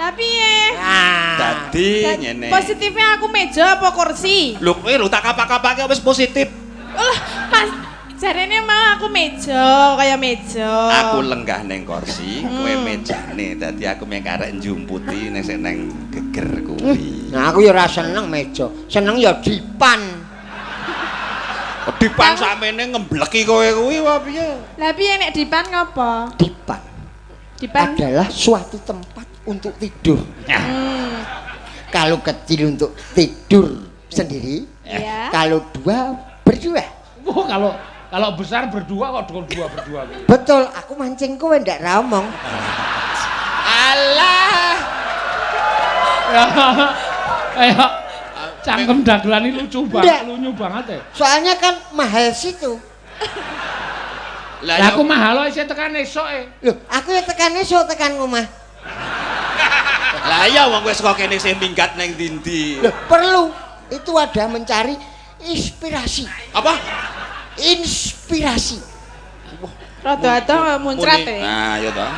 Lah piye? Nah. Dadi ngene. Positifnya aku meja apa kursi? Lho kowe lho tak kapak-kapake wis positif. Lah, Mas, jarene mau aku meja, kaya meja. Aku lenggah ning kursi, kowe mejane. Dadi aku mung karek njumputi ning sing neng geger kuwi. Nah, aku ya ora seneng meja. Seneng ya dipan. Dipan sakmene ngembleki kowe kuwi apa piye? Lah piye nek dipan ngopo? Dipan Dipan. adalah suatu tempat untuk tidur. Kalau kecil untuk tidur sendiri, Iya. kalau dua berdua. Wah, kalau kalau besar berdua kok dua berdua. Betul, aku mancing kowe ndak ra omong. Alah. Ayo, cangkem dagelan ini lucu banget, Ndak. lunyu banget ya. Soalnya kan mahal situ. Lah Lah aku mahal isih tekan esok e. Loh, aku ya tekan esuk tekan ngomah. Lah iya wong kowe saka kene sing minggat ning ndi-ndi. Loh, perlu. Itu ada mencari inspirasi. Apa? Inspirasi. Rada adoh muncrat e. Nah, iya toh.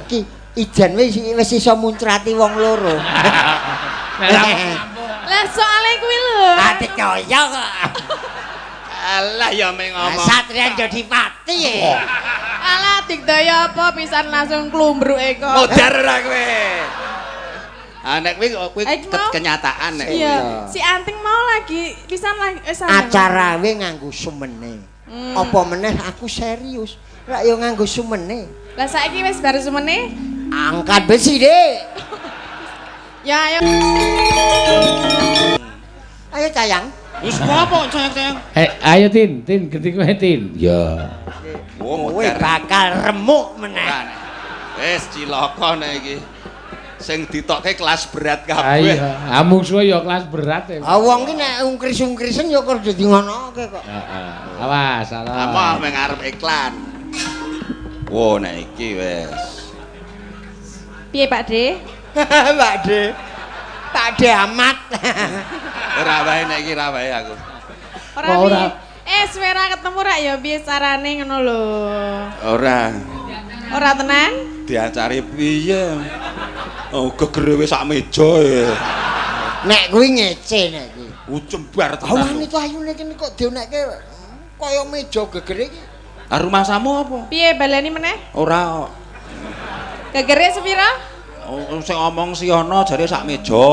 Ki ijan wis wis iso muncrati wong loro. Nek ra- Lah soalnya kuwi lho. Ati kaya kok. Alah ya meng ngomong. Satria jadi pati ya. Alah digdaya apa pisan langsung klumbruke kok. Modar ora kowe. Ah nek kuwi kuwi Eh, mau? kenyataan nek. Iya, si Anting mau lagi pisan lagi sandang. Acara we nganggo sumene. Apa meneh aku serius. Rak yo nganggo sumene. Lah saiki wis bar sumene. Angkat besi, Dik. Ya ayo. Ayo cayang. Wis apa sayang-sayang? Eh, ayo Tin, Tin, ganti kowe Tin. Ya. Oh, Kowe modar. bakal remuk meneh. Ora, nek. Wis cilaka nek iki. Sing ditokke kelas berat Ayo, kabeh. amung suwe ya kelas berat ya. Ah wong ki nek ungkris-ungkrisen ya kok dadi ngono kok. Heeh. Awas, salah. Apa meng arep iklan. Wo nek iki wis. Piye Pak De? Pak De. Pak De amat. Ora wae nek iki ora wae aku. Ora Kok ora? piye? Eh suwe ra ketemu rak ya piye carane ngono lho. Ora Ora tenan? diacari piye. Oh, gegere wis sak meja ya. Nek kuwi ngece nek kuwi. Ucembar Awan tenan. itu ayune kene kok dionekke kaya meja gegere iki. Ah rumahsamu apa? Piye baleni meneh? Ora kok. Gegere sepira? Oh, sing ngomong si ono jare sak meja.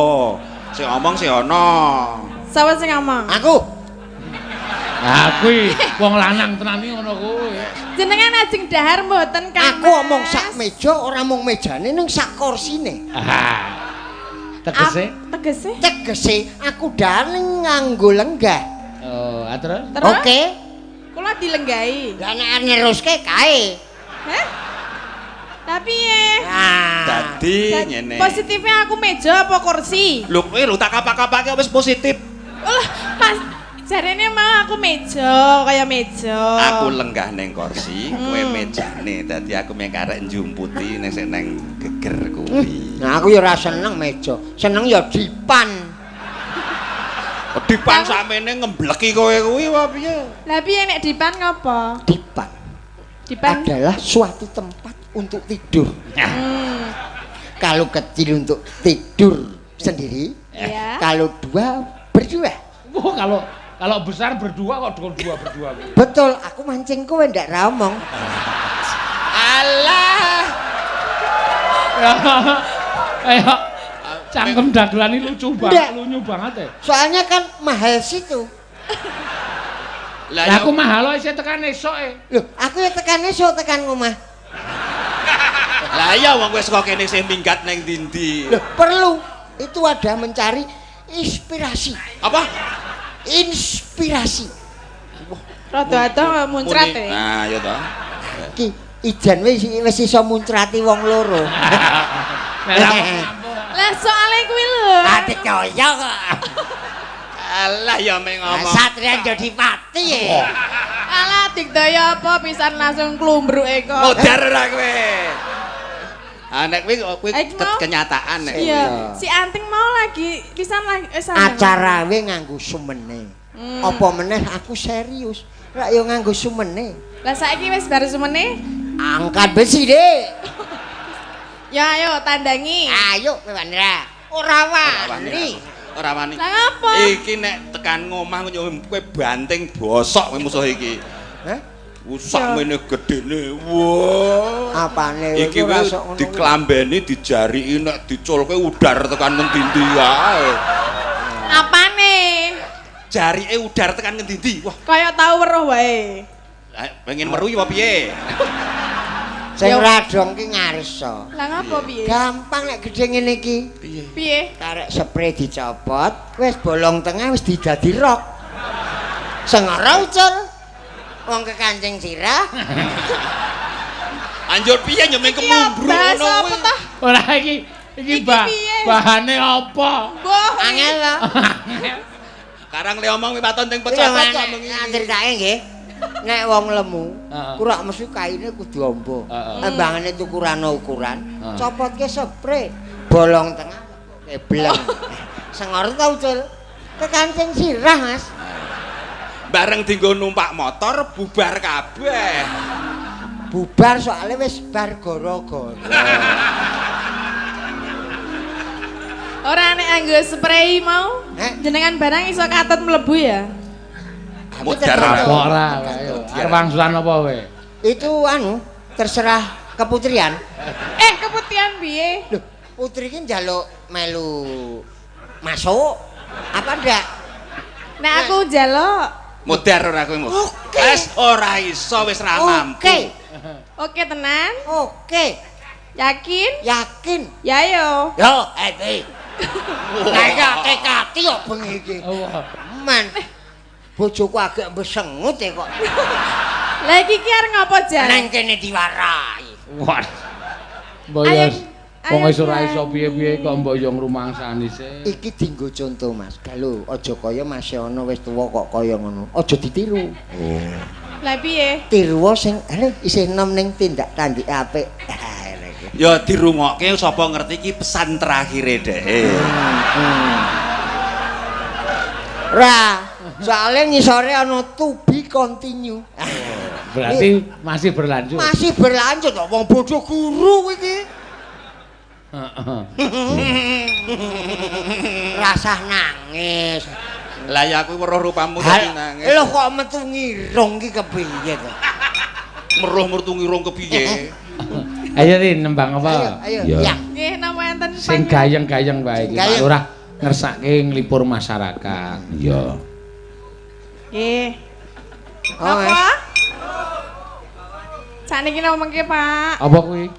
Sing ngomong si ono. Sapa sing ngomong? Aku. Lah kuwi wong lanang tenan iki ngono kuwi. Jenengan ajeng dahar mboten Kang? Aku omong Mas? sak meja ora mung mejane ning sak kursine. Ah. Tegese? Tegese? Tegese aku dahar ning nganggo lenggah. Oh, ah, terus? Terus? Oke. Kula dilenggahi. Lah nek neruske kae. Hah? Tapi piye? Nah. Dadi ngene. Positifnya aku meja apa kursi? Lho kowe lho tak kapak-kapake wis positif. Lah, Mas, jarene mau aku meja, kaya meja. Aku lenggah ning kursi, kowe mejane. Dadi aku mung karek njumputi ning sing neng geger kuwi. Nah, aku ya ora seneng meja. Seneng ya dipan. Dipan sakmene ngembleki kowe kuwi apa piye? Lah piye nek dipan ngopo? Dipan Dipan. adalah suatu tempat untuk tidur. Kalau kecil untuk tidur sendiri, Iya. kalau dua berdua. Wah, kalau kalau besar berdua kok dua berdua. Betul, aku mancing kowe ndak ra omong. Alah. Ayo, cangkem dagelan ini lucu banget, Ndak. lunyu banget ya. Soalnya kan mahal situ. Lah Lah aku mahal isih tekan esok e. Loh, aku ya tekan esuk tekan ngomah. Lah iya wong kowe saka kene sing minggat ning ndi-ndi. Loh, perlu. Itu ada mencari inspirasi. Apa? Inspirasi. Rada adoh muncrat e. Nah, iya toh. Ki ijan wis wis iso muncrati wong loro. Nek ra- Lah soalnya kuwi lho. Ati kaya kok. Alah ya meng ngomong. Satria jadi pati ya. Alah digdaya apa pisan langsung klumbruke kok. Modar ora kowe. Ah nek kuwi kuwi Eh, mau? kenyataan nek. Iya, si Anting mau lagi pisan lagi sandang. Acara we nganggo sumene. Apa meneh aku serius. Rak yo nganggo sumene. Lah saiki wis bar sumene. Angkat besi, Dik. Ya Ya ayo tandangi. Ayo kowe wani ra. Ora wani. Ora wani. Lah ngapa? Iki nek tekan ngomah kowe banting bosok kowe musuh iki. Heh? Usak mene gedene. Wah. Apane iki wis diklambeni, dijariki nek diculke udar tekan ngendi-endi wae. Apane? Jarike udar tekan ngendi-endi. Wah, kaya tau weruh wae. Pengen weruh apa piye? Sing radong ki ngarsa. Lah ngapa piye? Gampang nek gedhe ngene iki. Piye? Piye? Karek spray dicopot, wis bolong tengah wis didadi rok. Sengara ucul. Wong kekancing sirah. Anjur piye nyemeng kemumbruk ngono kuwi. Ora iki iki bahane apa? Mbah. Angel lho. Karang le omong waton teng pecopot kok mung iki. Critake nggih. Nek wong lemu, kurak mesti kaine kudu amba. Embangane tukuran ukuran, copotke spray, bolong tengah kebleng. Sengor ta ucul. Kekancing sirah, Mas. Bareng dienggo numpak motor bubar kabeh. Bubar soalnya wis bar gara-gara. Ora nek anggo spray mau, jenengan barang iso katut mlebu ya. Modar ora ayo. Arep wangsulan apa kowe? Itu anu, terserah keputrian. Keputihan piye? Lho, putri ki njaluk melu masuk apa ndak? Nek aku njaluk modar ora kowe. Oke. Wis ora iso wis ra mampu. Oke. Oke tenan? Oke. Yakin? Yakin. Ya yo. Yo, eh. Lah iki tekati kok bengi iki. Men. Bojoku agak besengut e kok. Lah iki ki arep ngopo jan? Nang kene diwarai. Wah. Mbok yo wong wis ora iso piye-piye kok mbok yo ngrumangsani sih. Iki dienggo conto Mas. Lho, aja kaya Mas ana wis tuwa kok kaya ngono. Aja ditiru. Oh. Lah piye? Tiru sing isih enom ning tindak tandike apik. Ya dirungokke sapa ngerti iki pesan terakhire dheke. Ra, soalnya ngisore ana to be continue. Berarti masih berlanjut. Masih berlanjut kok wong bojo guru iki. Heeh. Rasah nangis. Lah ya aku weruh rupamu dadi nangis. Lho kok metu ngirung ki kepiye to? Meruh metu ngirung kepiye? Ayo Rin nembang apa? Ayo, ayo. Ya. Nggih napa enten sing gayeng-gayeng wae iki Pak Lurah ngersake nglipur masyarakat. Iya. Nggih. Apa? Sakniki napa mengke, Pak? Apa kuwi?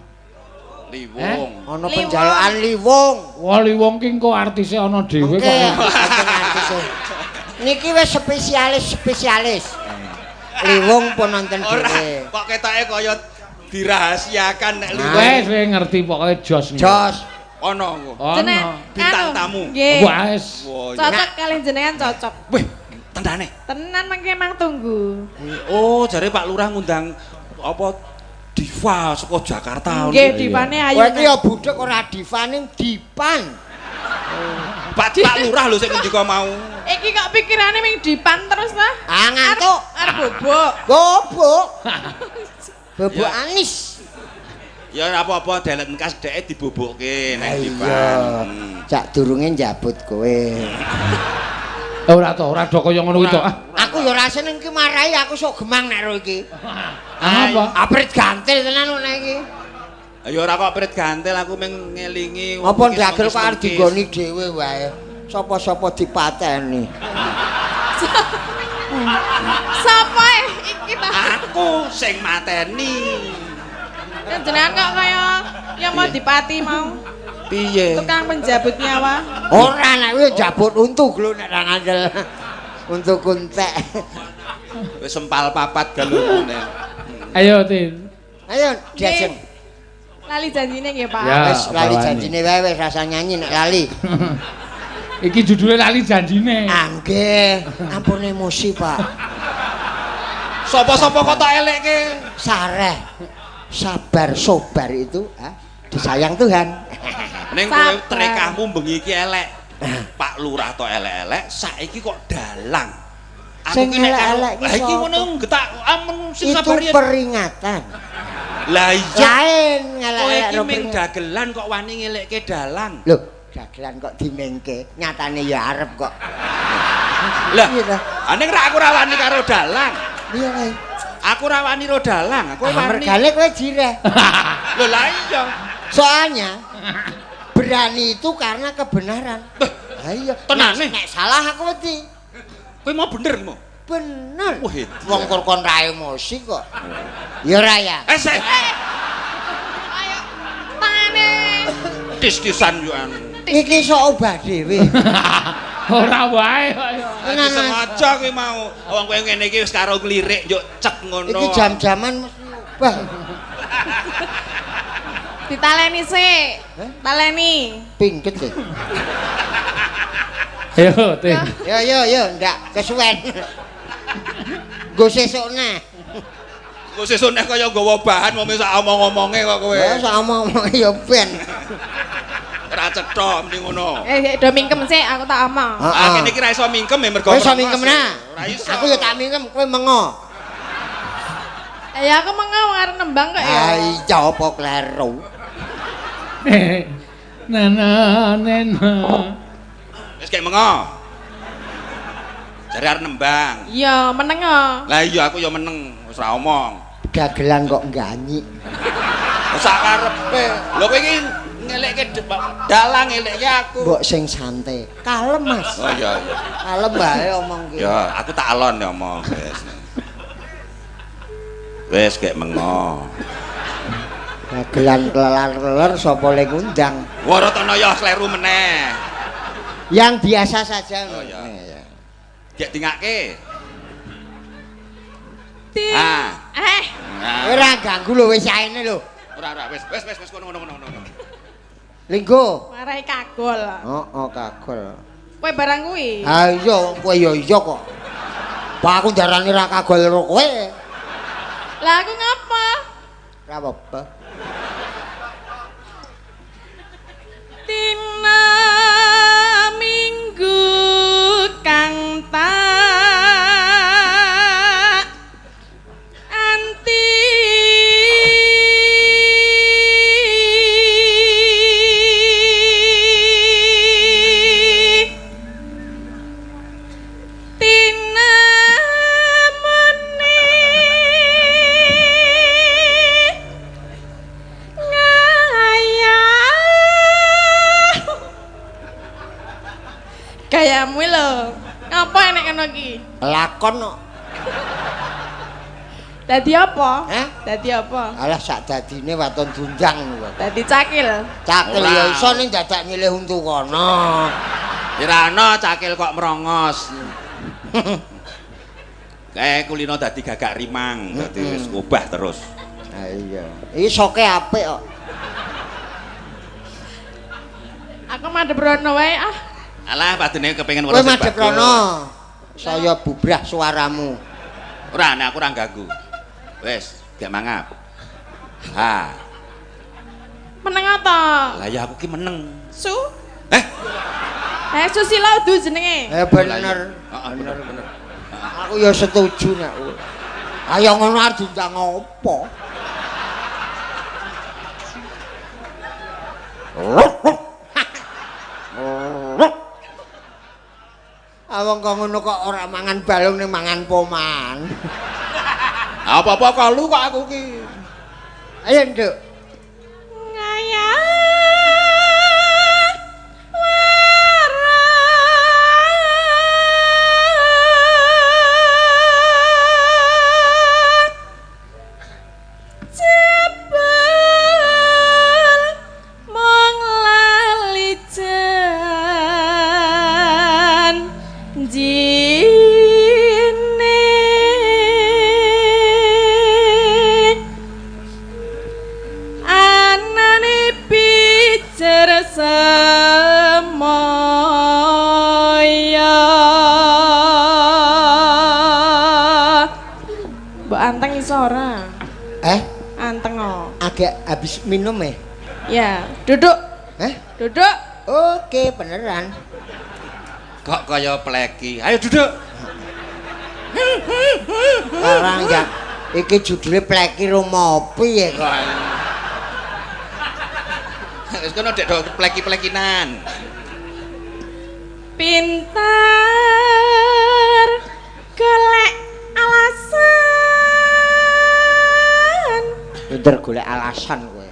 Liwong. Ana penjalukan liwong. Wah, liwong ki engko artise ana dhewe kok. Niki wis spesialis-spesialis. Liwong pun nonton dhewe. Kok ketoke kaya dirahasiakan nek liwong. Wis wis ngerti pokoke jos. Jos. Ana engko. Ana. Bintang tamu. Nggih. Wis. Cocok kalih jenengan cocok. Wih, tenane. Tenan mengke mang tunggu. Oh, jare Pak Lurah ngundang apa diva saka Jakarta. Nggih, divane ayu. Kowe iki ya budhek ora diva ning dipan. Pak Lurah lho sing ngendika mau. Iki kok pikirane ming dipan terus ta? Ah ngantuk. Arep bobok. Bobok. Bobok anis. Ya ora apa-apa delet engkas dheke dibobokke nek dipan. Cak durunge njabut kowe. Ora to, ora do kaya ngono kuwi to. Aku ya ora seneng ki marahi aku sok gemang nek ro iki. Apa? Aprit gantil tenan kok nek iki. Ya ora kok prit gantil aku mung ngelingi. Apa ndagel kok arep dinggoni dhewe wae. Sapa-sapa dipateni. Sapa iki ta? Aku sing mateni. Jenengan kok kaya ya mau dipati mau. Piye? Tukang penjabut nyawa. Ora nek kuwi jabut untu lho nek ra ngandel. Untu kuntek. Wis sempal papat galungune. Ayo Tin. Ayo diajeng. Lali janjine nggih, Pak. Wis lali janjine wae wis rasa nyanyi nek lali. Iki judule lali janjine. Ah nggih, ampun emosi, Pak. Sapa-sapa kok tak elekke? Sareh. Sabar sobar itu disayang Tuhan. Ning kowe trekahmu bengi iki elek. Pak Lurah to elek-elek, saiki kok dalang. Aku Sing ki nek elek-elek karo iki ngono getak amun sing Itu sabar ya. peringatan. Lah iya. Lain Kowe ngelek-elek iki ro ming dagelan kok wani ngelekke dalang. Lho, dagelan kok dimengke, nyatane ya arep kok. Lah, Iya ta? ning ra aku ra wani karo dalang. Iya kae. Aku ra wani karo dalang, aku Ah, wani. mergane kowe jireh. Lho lah iya. Soalnya berani itu karena kebenaran. Lah iya, Tenane? Nek salah aku wedi. Kowe mau bener mau. Bener. Wah, edan. Wong kur kon ra emosi kok. Ya ora ya. Eh, sik. Ayo tangane. Tis-tisan yo anu. Iki sok obah dhewe. Ora wae kok ya. Tenan, Mas. Sengaja kowe mau. Wong kowe ngene iki wis karo nglirik njuk cek ngono. Iki jam-jaman mesti obah. Ditaleni sik. Hah? Taleni. Pingket e. Ayo, Tin. Yo yo yo, ndak kesuwen. Nggo sesuk neh. Kok sesuk nek kaya nggawa bahan wong sak omong-omonge kok kowe. Ya sak omong-omong ya ben. Ora cetha mending ngono. Eh, do mingkem sik aku tak omong. Ah kene iki ra iso mingkem ya mergo Kowe iso merongos. mingkem nah. Ora iso. Aku ya tak mingkem, kowe mengo. Ya aku mengo arep nembang kok ya. Ah iya apa kleru. Nana nena. Wis kek mengo. Jare arep nembang. Iya, meneng kok. Lah iya aku ya meneng, wis ra omong. Dagelan kok ganyi. Sak karepe. Lho kowe iki ngelekke dalang ngelekke aku. Mbok sing santai. Kalem, Mas. Oh iya iya. Kalem bae omong ki. Ya, aku tak alon ya omong wis. Wis kek mengo. Dagelan klelar-keler sapa le ngundang. Waratana ya kleru meneh. Yang biasa saja. Oh, iya. Iya. Gek dingake. Ti. Ah. Eh, Nah. Ora ganggu lho wis saene lho. Ora ora wis wis wis wis kono kono kono kono. Linggo. marai kagol. Heeh, kagol. Kowe barang kuwi. Ha iya, kowe ya iya kok. Pak aku ndarani ra kagol karo kowe. Lah aku ngapa? Ora apa-apa. Dina Minggu kang tak anti Tina muni ngayal gayamu lho ngapa enek ngono iki Lakon kok. dadi apa Hah? dadi apa Alah sak dadine waton dundang kok. dadi cakil Cakil Ora. ya iso ning dadak nyilih untu kono. Ora ana cakil kok merongos. Kae kulino dadi gagak rimang, dadi wis obah terus. Ha iya. Iki soke apik kok. aku madhep rono wae ah Alah padune kepengin Kowe weruh sing madhep bagus. rono. Saya bubrah suaramu. Ora nek aku ora ganggu. Wis, gak mangap. Ha. meneng ta Lah ya aku ki meneng. su Eh, eh Susila udu jenenge Eh bener. Heeh, bener bener. Aku ya setuju nek kowe. Ayo ngono arep diundang opo? Awong kok ngono kok ora mangan balung ning mangan poman. Apa-apa kalu kok aku ki. Ayo nduk. ngayal warat jebul mung lali janjine anane pijer semoyo mbok anteng iso ora Eh, anteng o agak habis minum eh. ya duduk Eh? duduk Oke, beneran. Kok kaya pleki. Ayo duduk. Orang ya Iki judule Pleki Rumopi ya kok. Wis kono dek do pleki-plekinan. Pinter golek alasan. Pinter golek alasan kowe.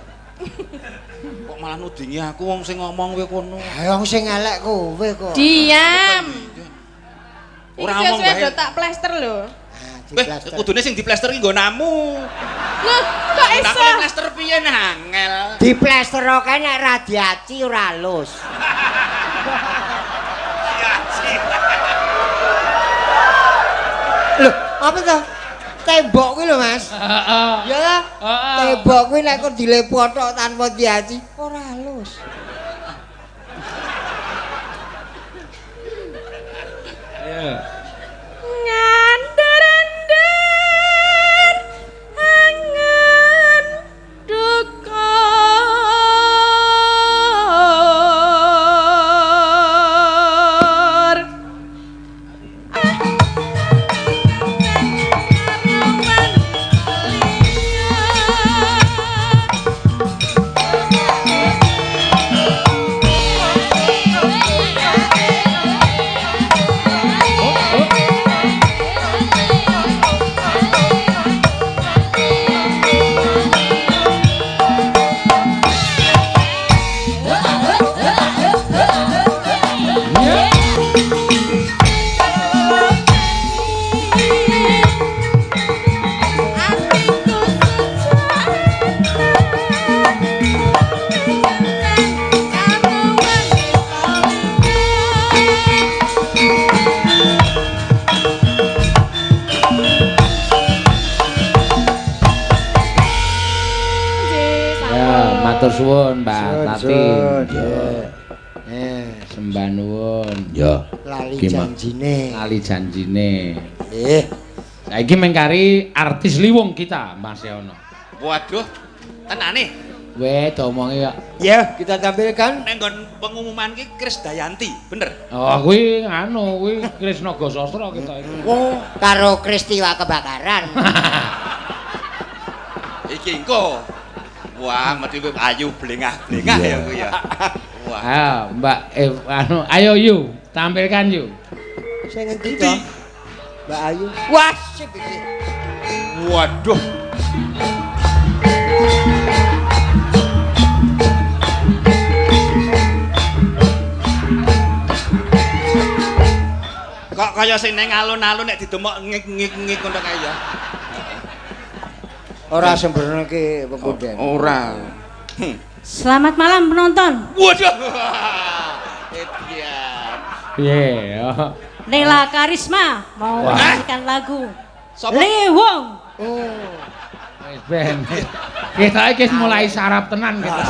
Kok malah nudingi aku wong sing ngomong kowe kono. Ha wong sing elek kowe kok. Diam. Ora omong bae. Tak plester lho. Weh, kudune sing diplester ki nggonamu. Loh, kok iso? Aku plester piye angel. Diplester kae nek radiaci ora halus. Radiaci. Loh, apa to? Tembok kuwi lho, Mas. Heeh. Ya ta? Tembok kuwi nek kok dilepothok tanpa diaci ora halus. Ayo. Ngandar-andar angen duka. Matur suwun Mbak Tati. Sembah nuwun. Ya. Lali janjine. Lali janjine. Nggih. Saiki mengkari artis liwung kita Mas Yono. Waduh, tenane. Weh, diomongi kok. Ya, kita tampilkan. Ning nggon pengumuman ki Krisdayanti, bener? Oh, kuwi anu, kuwi Kris Naga Sastra kita iki. Oh, karo Kristiwa kebakaran. Iki engko. Wah, mesti kowe ayu blengah-blengah ya kuwi ya. Wah. Ayo, Mbak anu, ayo yu, tampilkan yu. Sing ngendi to? Mbak Ayu. Wah, sip iki. Waduh. Kok kaya sing ning alun-alun nek didemok ngik-ngik-ngik ngono kae ya. Ora sembrono iki pekunden. Ora. Selamat malam penonton. Waduh. Edian. Piye? Nela Karisma mau menyanyikan lagu Liwung. Oh. Wis ben. Kita iki mulai sarap tenan kita.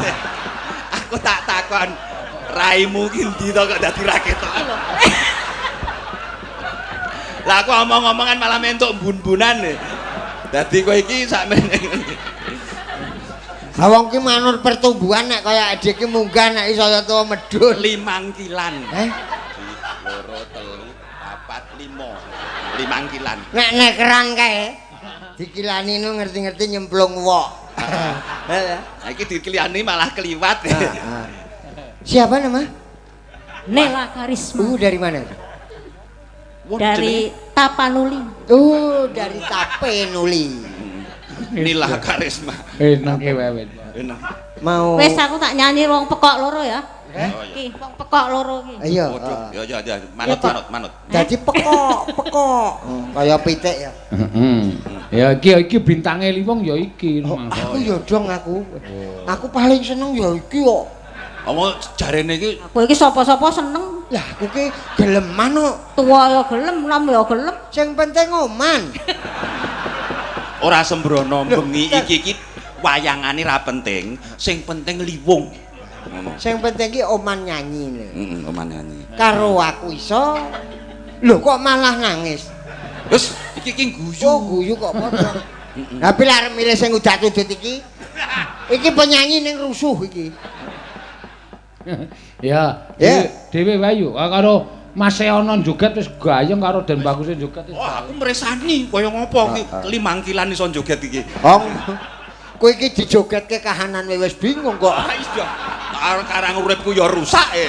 Aku tak takon raimu ki ndi to kok dadi ra ketok. Lah aku omong-omongan malah mentuk bun-bunan. Dadi kowe iki sakmene. Ha wong ki manut pertumbuhan nek kaya adik ki munggah nek iso tuwa medhun 5 kilan. Heh? 2 3 4 5. 5 kilan. Nek nekeran kae dikilani nu ngerti-ngerti nyemplung wok. Heeh. Lah iki dikilani malah keliwat. Siapa nama? Nela Karisma. Dari mana? Dari Tapanuli. Dari Tapanuli. Nila Karisma. Enak e wae. Enak. Mau. Wes aku tak nyanyi wong pekok loro ya. Iki wong pekok loro iki. Iya. Ya ya ya, manut manut manut. Dadi pekok, pekok. Kaya pitik ya. Heeh. Ya iki bintange Liwung ya iki. Aku ya dong aku. Aku paling seneng ya iki kok. Omong jarene iki. Aku iki sapa-sapa seneng. Lah aku ki geleman kok. Tuwa ya gelem, nom ya gelem. Sing penting oman. Ora sembrono bengi iki iki wayangane ra penting, sing penting Liwung. Ngono. Sing penting ki oman nyanyi lho. Heeh, oman nyanyi. Karo aku iso. Lho kok malah nangis. Wis iki ki guyu. Oh, guyu kok padha. Lah pile arep milih sing udat-udut iki. Iki penyanyi ning rusuh iki. Ya, dhewe wae yo karo Mas Seono joget wis gayeng karo Den Baguse joget wis. Oh, aku mresani kaya ngopo iki 5 kilan iso joget iki. Ong. Kowe iki dijogetke kahanan wis bingung kok. Ah iya. Karang uripku ya rusak e.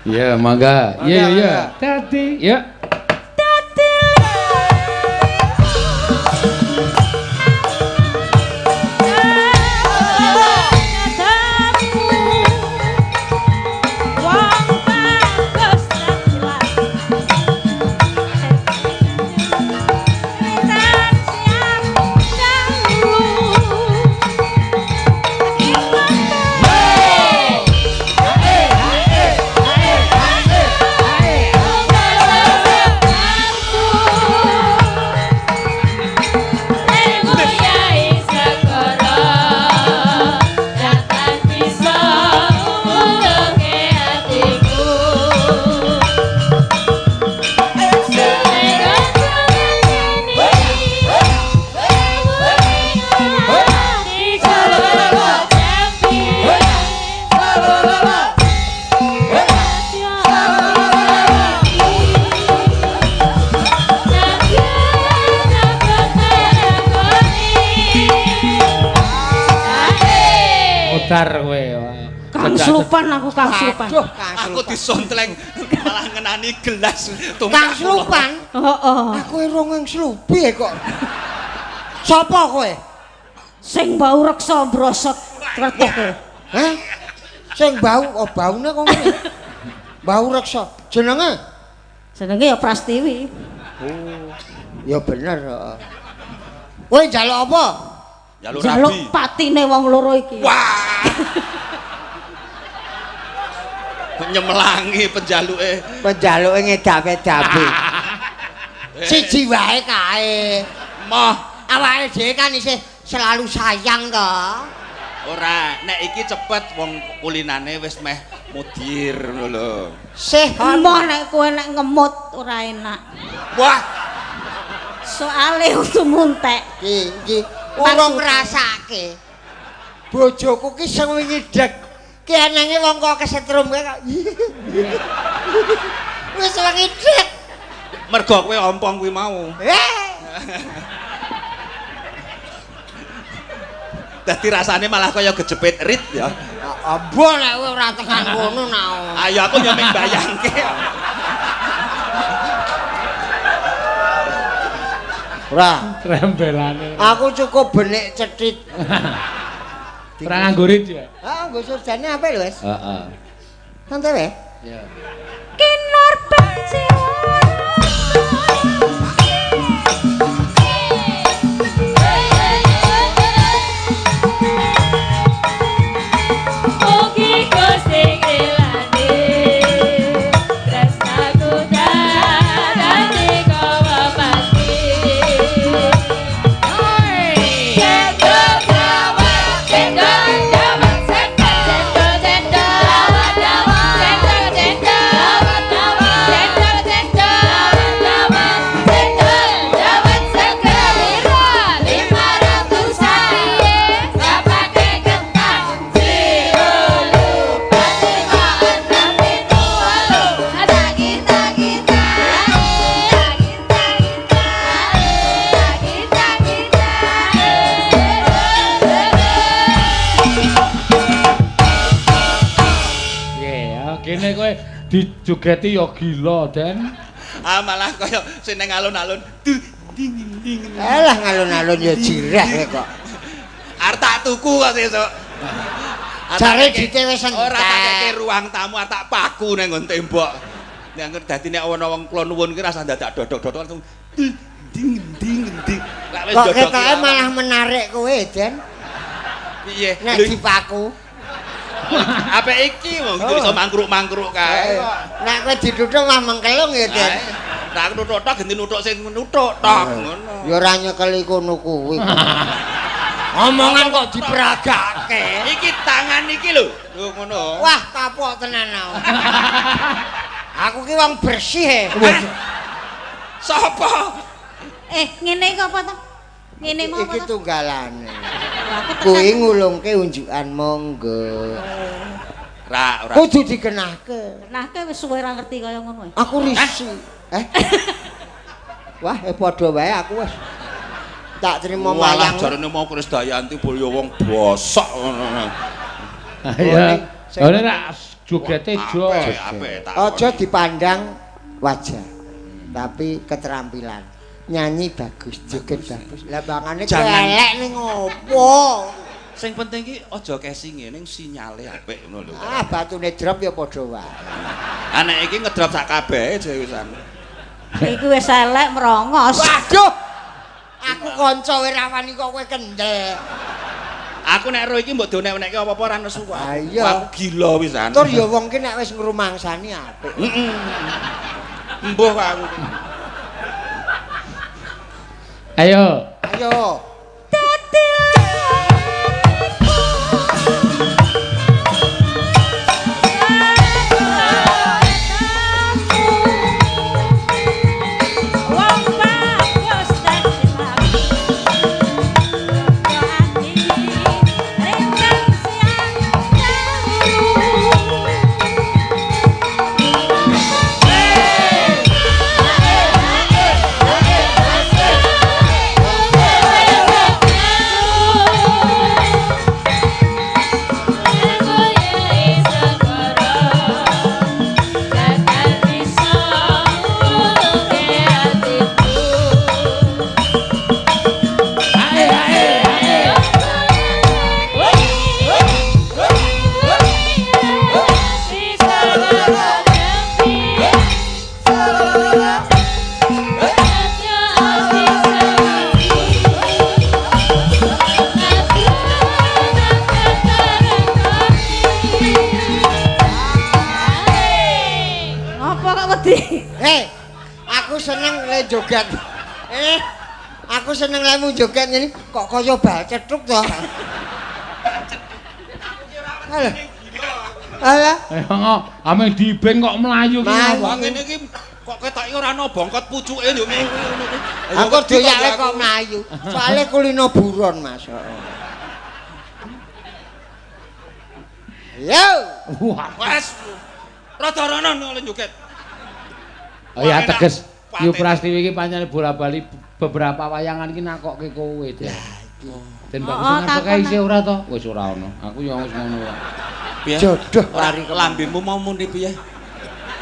Iya, mangga. Iya, iya. Dadi, ya. Kang Slupan aku Kang Slupan. Aku disontleng malah ngenani gelas Kang Slupan? Heeh. Aku rong slupi kok. Sapa kowe? Sing bau reksa brosot kreteke. Hah? Sing bau, oh baune kok ngene. Bau reksa. Jenenge? Jenenge ya Prastiwi. Oh. Ya bener heeh. Kowe njaluk apa? Njaluk rabi. Njaluk patine wong loro iki. Wah. Nyemelangi penjaluke. Penjaluke ngedape-dape. Siji wae kae. Moh, awake dhewe kan isih selalu sayang to. Ora, nek iki cepet wong kulinane wis meh mudir ngono lho. Sih, moh nek kowe nek ngemut ora enak. Wah. Soale kudu muntek. Iki iki urung ngrasake. Bojoku ki sing wingi dek. Ki enenge wong kok kesetrum kae kok. Wis wengi dek. Mergo kowe ompong kuwi mau. Dadi rasane malah kaya kejepit rit ya. Ambo nek kowe ora tekan kono nao. Ayo aku yo mung bayangke. Ora trembelane. Aku cukup benik cethit. Ora nganggo rit ya? Heeh, nggo surjane apik lho, Wes. Heeh. Santai wae. Iya. Kinur benci. Dijogeti ya gila, Den. Ah malah kaya sing nang alun-alun. Ding ding. Alah ngalun-alun ya jireh kok. Arep tak tuku kok sesuk. Jare dite wis entek. Ora tak keke ruang tamu, arep tak paku nang nggon tembok. Nek dadi nek ana wong kula nuwun ki rasa dadak dodok-dodok langsung ding ding ding. Lek wis dodok. Kok ketoke malah menarik kowe, Den. Piye? Nek dipaku. Apik iki wong iso mangkruk-mangkruk kae. Nek kowe dituthuk mah mengkelung ya, Den. Nek aku nuthuk tok ganti nuthuk sing nuthuk tok ngono. Ya ora nyekeli kono kuwi. Omongan kok diperagake. Iki tangan iki lho. Lho ngono. Wah, kapok tenan aku. Aku ki wong bersih e. Sapa? Ngene iki apa to? Ngene mau apa? Iki tunggalane. Kuwi ngulungke unjukan monggo. Ra ora. Kudu dikenahke. Kenahke wis suwe ora ngerti kaya ngono. Aku risi. Wah, padha wae aku wis. Tak trimo mayang. Walah jarene mau Krisdayanti boleh wong bosok ngono. Iya. Ora rak jogete jos. Aja dipandang wajah, tapi keterampilan. Nyanyi bagus, joget bagus. Lah bangane kowe elek ning opo? Sing penting ki aja kesinge ning sinyale apik ngono lho. Ah, batune drop ya padha wae. Anek iki ngedrop sak kabehe wisan. Iki wis elek merongos. Waduh. Aku kanca kowe ra wani kok kowe kendel. Aku nek ro iki mbok donek-onekke apa-apa ora nesu kok. Aku gila wisan. Tur ya wong ki nek wis ngrumangsani apik. Heeh. Mbuh kok aku. Ayo. Ayo. Joget. Aku seneng lemu joget ngene kok kaya bal cetruk to. Alah. Alah. Ame dibeng kok mlayu ki apa? Ngene iki kok ketoke ora ana bongkot pucuke lho ngono kuwi. Aku doyake kok mlayu. Soale kulino buron, Mas. Yo. Wes. Rada rono oleh joget. Oh ya teges. Yu Prastiwi iki pancen bola-bali beberapa wayangan iki nakokke kowe. Lah iki. Den bagus ngarep kae isih ora to? Wis ora ono. Aku ya wis ngono wae. Piye? Jodoh lari lambemu mau muni piye?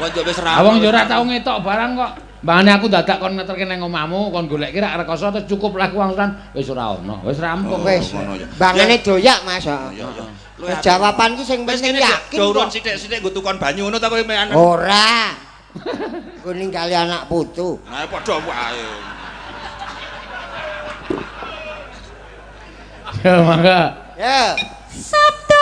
Kok njok wis ra. Wong ya ora tau ngetok barang kok. Mbangane aku dadak kon ngeterke nang omahmu, kon goleki rak rekoso terus cukup lah ku wangsulan wis ora ono. Wis rampung wis. Mbangane doyak Mas. Heeh. Jawaban ki sing penting yakin. Durun sithik-sithik nggo tukon banyu ngono ta kowe mean. Ora. Ku ninggali anak putu. Nah padha wae. Ya mangga. Ya. Sabda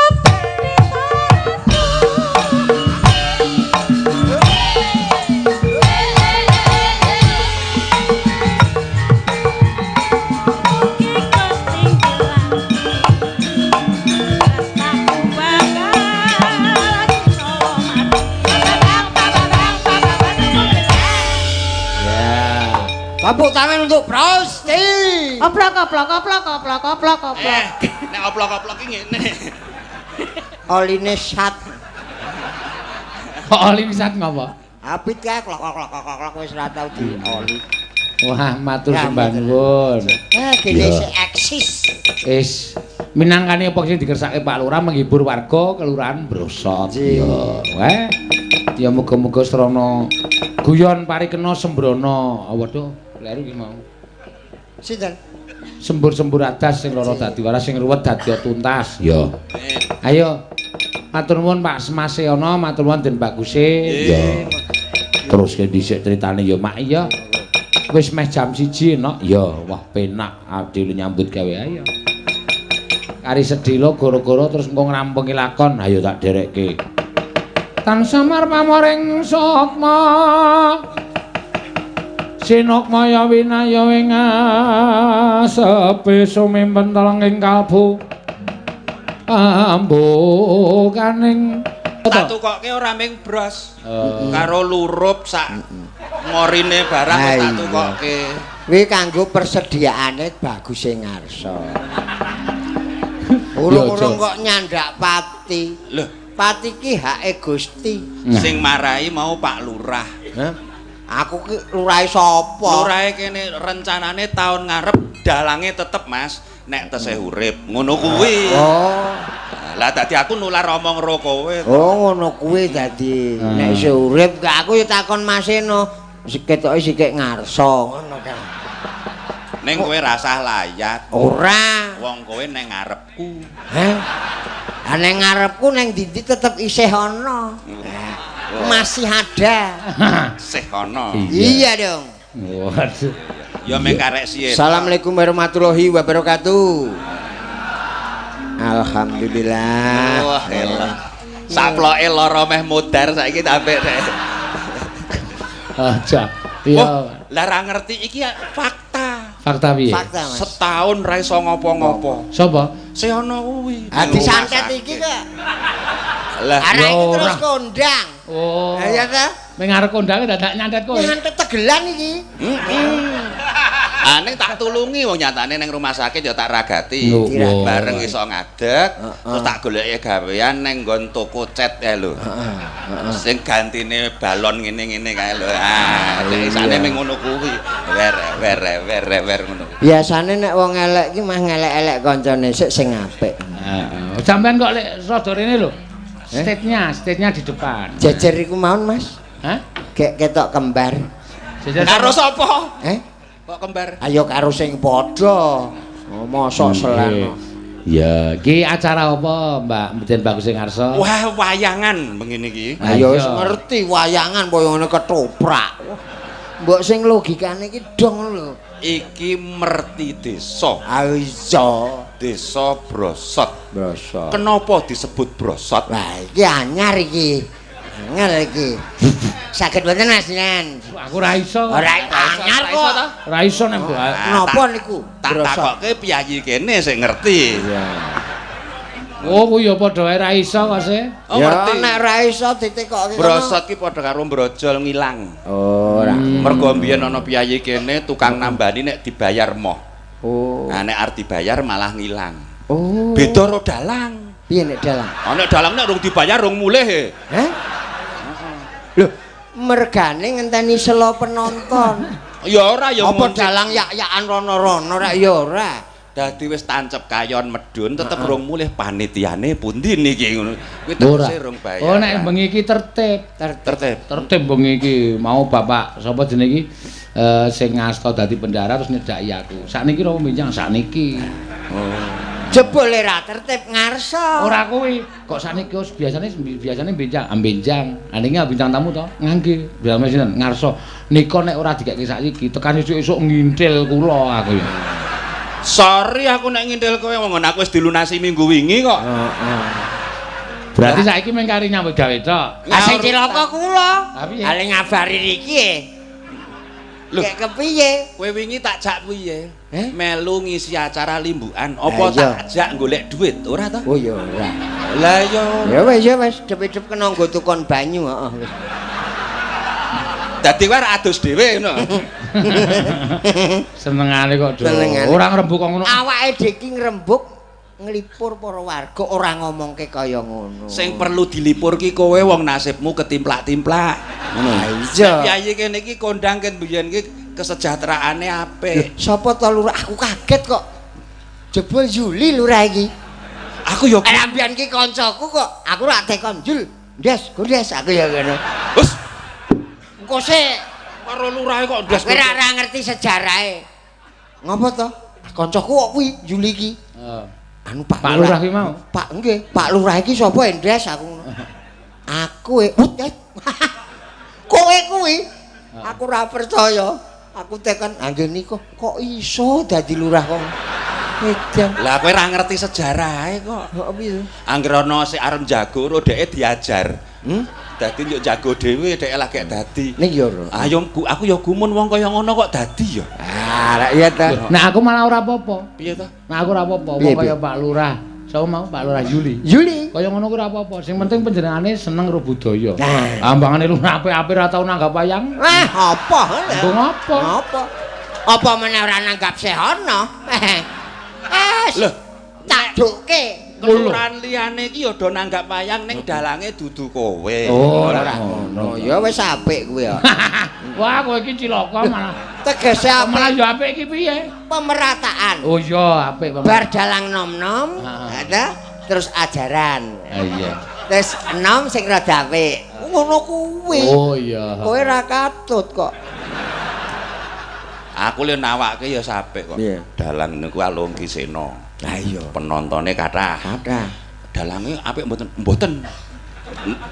Tepuk tangan untuk Prasti. Oplok oplok oplok oplok oplok oplok. Nek oplok-oplok iki ngene. Oline sat. Kok oli sat ngopo? Apit kae klok klok klok klok wis ora tau dioli. Wah, matur sembah nuwun. Kene sik eksis. Wis minangkani apa sing dikersake Pak Lurah menghibur warga Kelurahan Brosot. Ya, weh. Ya muga-muga srana guyon parikena sembrono. Waduh, kleru iki mau. Sinten? Sembur-sembur adas sing lara dadi waras sing ruwet dadi tuntas. Ya. Ayo. Matur nuwun Pak Semaseana, matur nuwun Den Baguse. Ya. Terus dhisik critane ya Mak iya. Wis meh jam 1 nok. Ya, wah penak dhewe nyambut gawe ayo. Kari sedhela gara-gara terus engko ngrampungi lakon, ayo tak derekke. Tan samar pamoring sukma. Sinukmaya winaya ing asepe sumimpen telenging kalbu. Ambukaning tak tukokke ora ming bros. Karo lurup sak ngorine barang tak tukokke. Kuwi kanggo persediaane Baguse Ngarsa. Urung-urung kok nyandak pati. Lho, Pati ki hake Gusti. Sing marai mau Pak Lurah. Hah? Aku ki lurahe sapa? Lurahe kene rencanane tahun ngarep dalange tetep Mas, nek tesih urip. Ngono kuwi. Oh. Lah dadi aku nular omong ro kowe. Oh, ngono kuwi dadi. Nek isih urip gak aku ya takon Mas Eno. Ketoke sikik ngarsa ngono kae. Ning kowe rasah layat. Ora. Wong kowe neng ngarepku. Heh. Ah neng ngarepku neng ndi tetep isih ana. Masih ada. Sih ana. Iya dong. Waduh. Ya mek karek siye. Assalamualaikum warahmatullahi wabarakatuh. Alhamdulillah. Wah, elah. Saploke lara meh modar saiki sampe. Aja. Iya. Lah ra ngerti iki fakta. Fakta piye? Fakta, Mas. Setahun ra iso ngopo-ngopo. Sapa? Seono kuwi. Ah disantet iki kok. Lah arek iki terus kondang. Oh. Ha iya ta? Ming arep kondange dadak nyantet kowe. Nyantet tegelan iki. Heeh. Ah ning tak tulungi wong nyatane ning rumah sakit ya tak ragati. Bareng iso ngadeg, terus tak goleki gawean ning nggon toko cat kae lho. Sing gantine balon ngene-ngene kae lho. Ah, isane ming ngono kuwi. Wer wer wer wer ngono. Biasane nek wong elek iki mah ngelek-elek kancane sik sing apik. Heeh. Sampeyan kok lek rada rene lho. State-nya di depan. Jejer iku maun, Mas. Hah? Gek ketok kembar. Jejer karo sapa? Eh? Kok kembar? Ayo karo sing padha. Oh, mosok seleno. Ya, iki acara apa, Mbak Den Bagus sing ngarsa? Wah, wayangan mengene iki. Ayo wis ngerti wayangan kaya ngene ketoprak. Mbok sing logikane iki dong lho. Iki merti desa. Ah iya, desa Brosot. Brosot. Kenapa disebut Brosot? Wah, iki anyar iki. Anyar iki. Saged mboten Mas Nen? Aku ora iso. Ora anyar kok. Ora iso nek napa niku? Tak takokke piyayi kene sing ngerti. Iya. Oh, kuwi ya padha wae ora iso kok se. Oh, ngerti. Ya nek ora iso ditekokke. Brosot ki padha karo brojol ngilang. Oh, ora. Mergo mbiyen ana piyayi kene tukang nambani nek dibayar moh. Oh. Nah nek arep dibayar malah ngilang. Oh. Beda ro dalang. Piye nek dalang? Ah nek dalang nek rung dibayar rung mulih e. Heh? Lho, mergane ngenteni selo penonton. Ya ora ya. Apa dalang yak-yakan rono-rono rek ya ora. Dadi wis tancep kayon medun tetep rung mulih panitiane pundi niki ngono. Kuwi tegese rung bayar. Oh nek bengi iki tertib. Tertib. Tertib bengi iki mau bapak sapa jenenge iki sing ngasta dadi bendara terus nyedhaki aku. Sakniki ora bincang sakniki. Oh. Jebule ra tertib ngarsa. Ora kuwi. Kok sakniki wis biasane bincang, ambenjang. Anenge bintang tamu to ngangge. Biasane sinten ngarsa. Nika nek ora dikeke saiki tekan esuk-esuk ngintil kula aku ya. Sorry aku nek ngintil kowe wong aku wis dilunasi minggu wingi kok. Heeh. Berarti saiki mung kari nyambut gawe tok. Lah sing cilaka kula. Lah piye? Ngabari riki e. Lho, kek kepiye? Kowe wingi tak jak piye? Melu ngisi acara limbukan, apa tak jak golek duit ora to? Oh ya ora. Lah ya. Ya wis ya wis, dep-dep kena nggo tukon banyu heeh wis. Dadi kowe adus dhewe ngono. Senengane kok do. Ora ngrembug kok ngono. Awake dhewe iki ngrembug nglipur para warga ora ngomongke kaya ngono. Sing perlu dilipur ki kowe wong nasibmu ketimplak-timplak. Ngono. Iya. Piyayi kene iki kondang ken biyen ki kesejahteraane apik. Sapa to lurah? Aku kaget kok. Jebul Juli lurah iki. Aku ya mbiyen ki kancaku kok. Aku ora tekon Jul. Ndes, gondes aku ya ngono. Wes. Engko sik karo lurahe kok ndes. Kowe ora ngerti sejarahe. Ngopo to? Kancaku kok kuwi Juli iki. Heeh. Anu Pak Lurah ki mau. Pak nggih, Pak Lurah iki sapa endes aku ngono. Aku e kowe kuwi. Aku ora percaya. Aku tekan nggih niku kok iso dadi lurah kok. Edan. Lah kowe ora ngerti sejarahe kok. Heeh piye? Angger ana sik arep jago ro dheke diajar. Dadi yo jago dhewe dheke lagi dadi. Ning yo ora. Ayo aku yo gumun wong kaya ngono kok dadi ya. Ah, lak iya ta. Nah aku malah ora apa-apa. Piye ta? Nah aku ora apa-apa wong kaya Pak Lurah. Sapa mau Pak Lurah Yuli. Yuli. Kaya ngono kuwi ora apa-apa. Sing penting panjenengane seneng karo budaya. Nah, ambangane lurah apik-apik ora tau nanggap wayang. Wah, apa? Nggo ngapa? Apa? Apa meneh ora nanggap sehono? Eh, lho, tak dukke. Kelurahan liyane iki ya do nanggap wayang ning dalange dudu kowe. Oh, ora ngono. Ya wis apik kuwi ya. Wah, kowe iki cilaka malah. Tegese apik. Malah ya apik iki piye? Pemerataan. Oh iya, apik pemerataan. Bar dalang nom-nom, ada terus ajaran. Iya. Terus enom sing rada apik. Ngono kuwi. Oh iya. Kowe ora katut kok. Aku le nawake ya apik kok. Dalang niku Alungki Sena. Lah iya. Penontone kathah. Kathah. Dalange apik mboten? Mboten.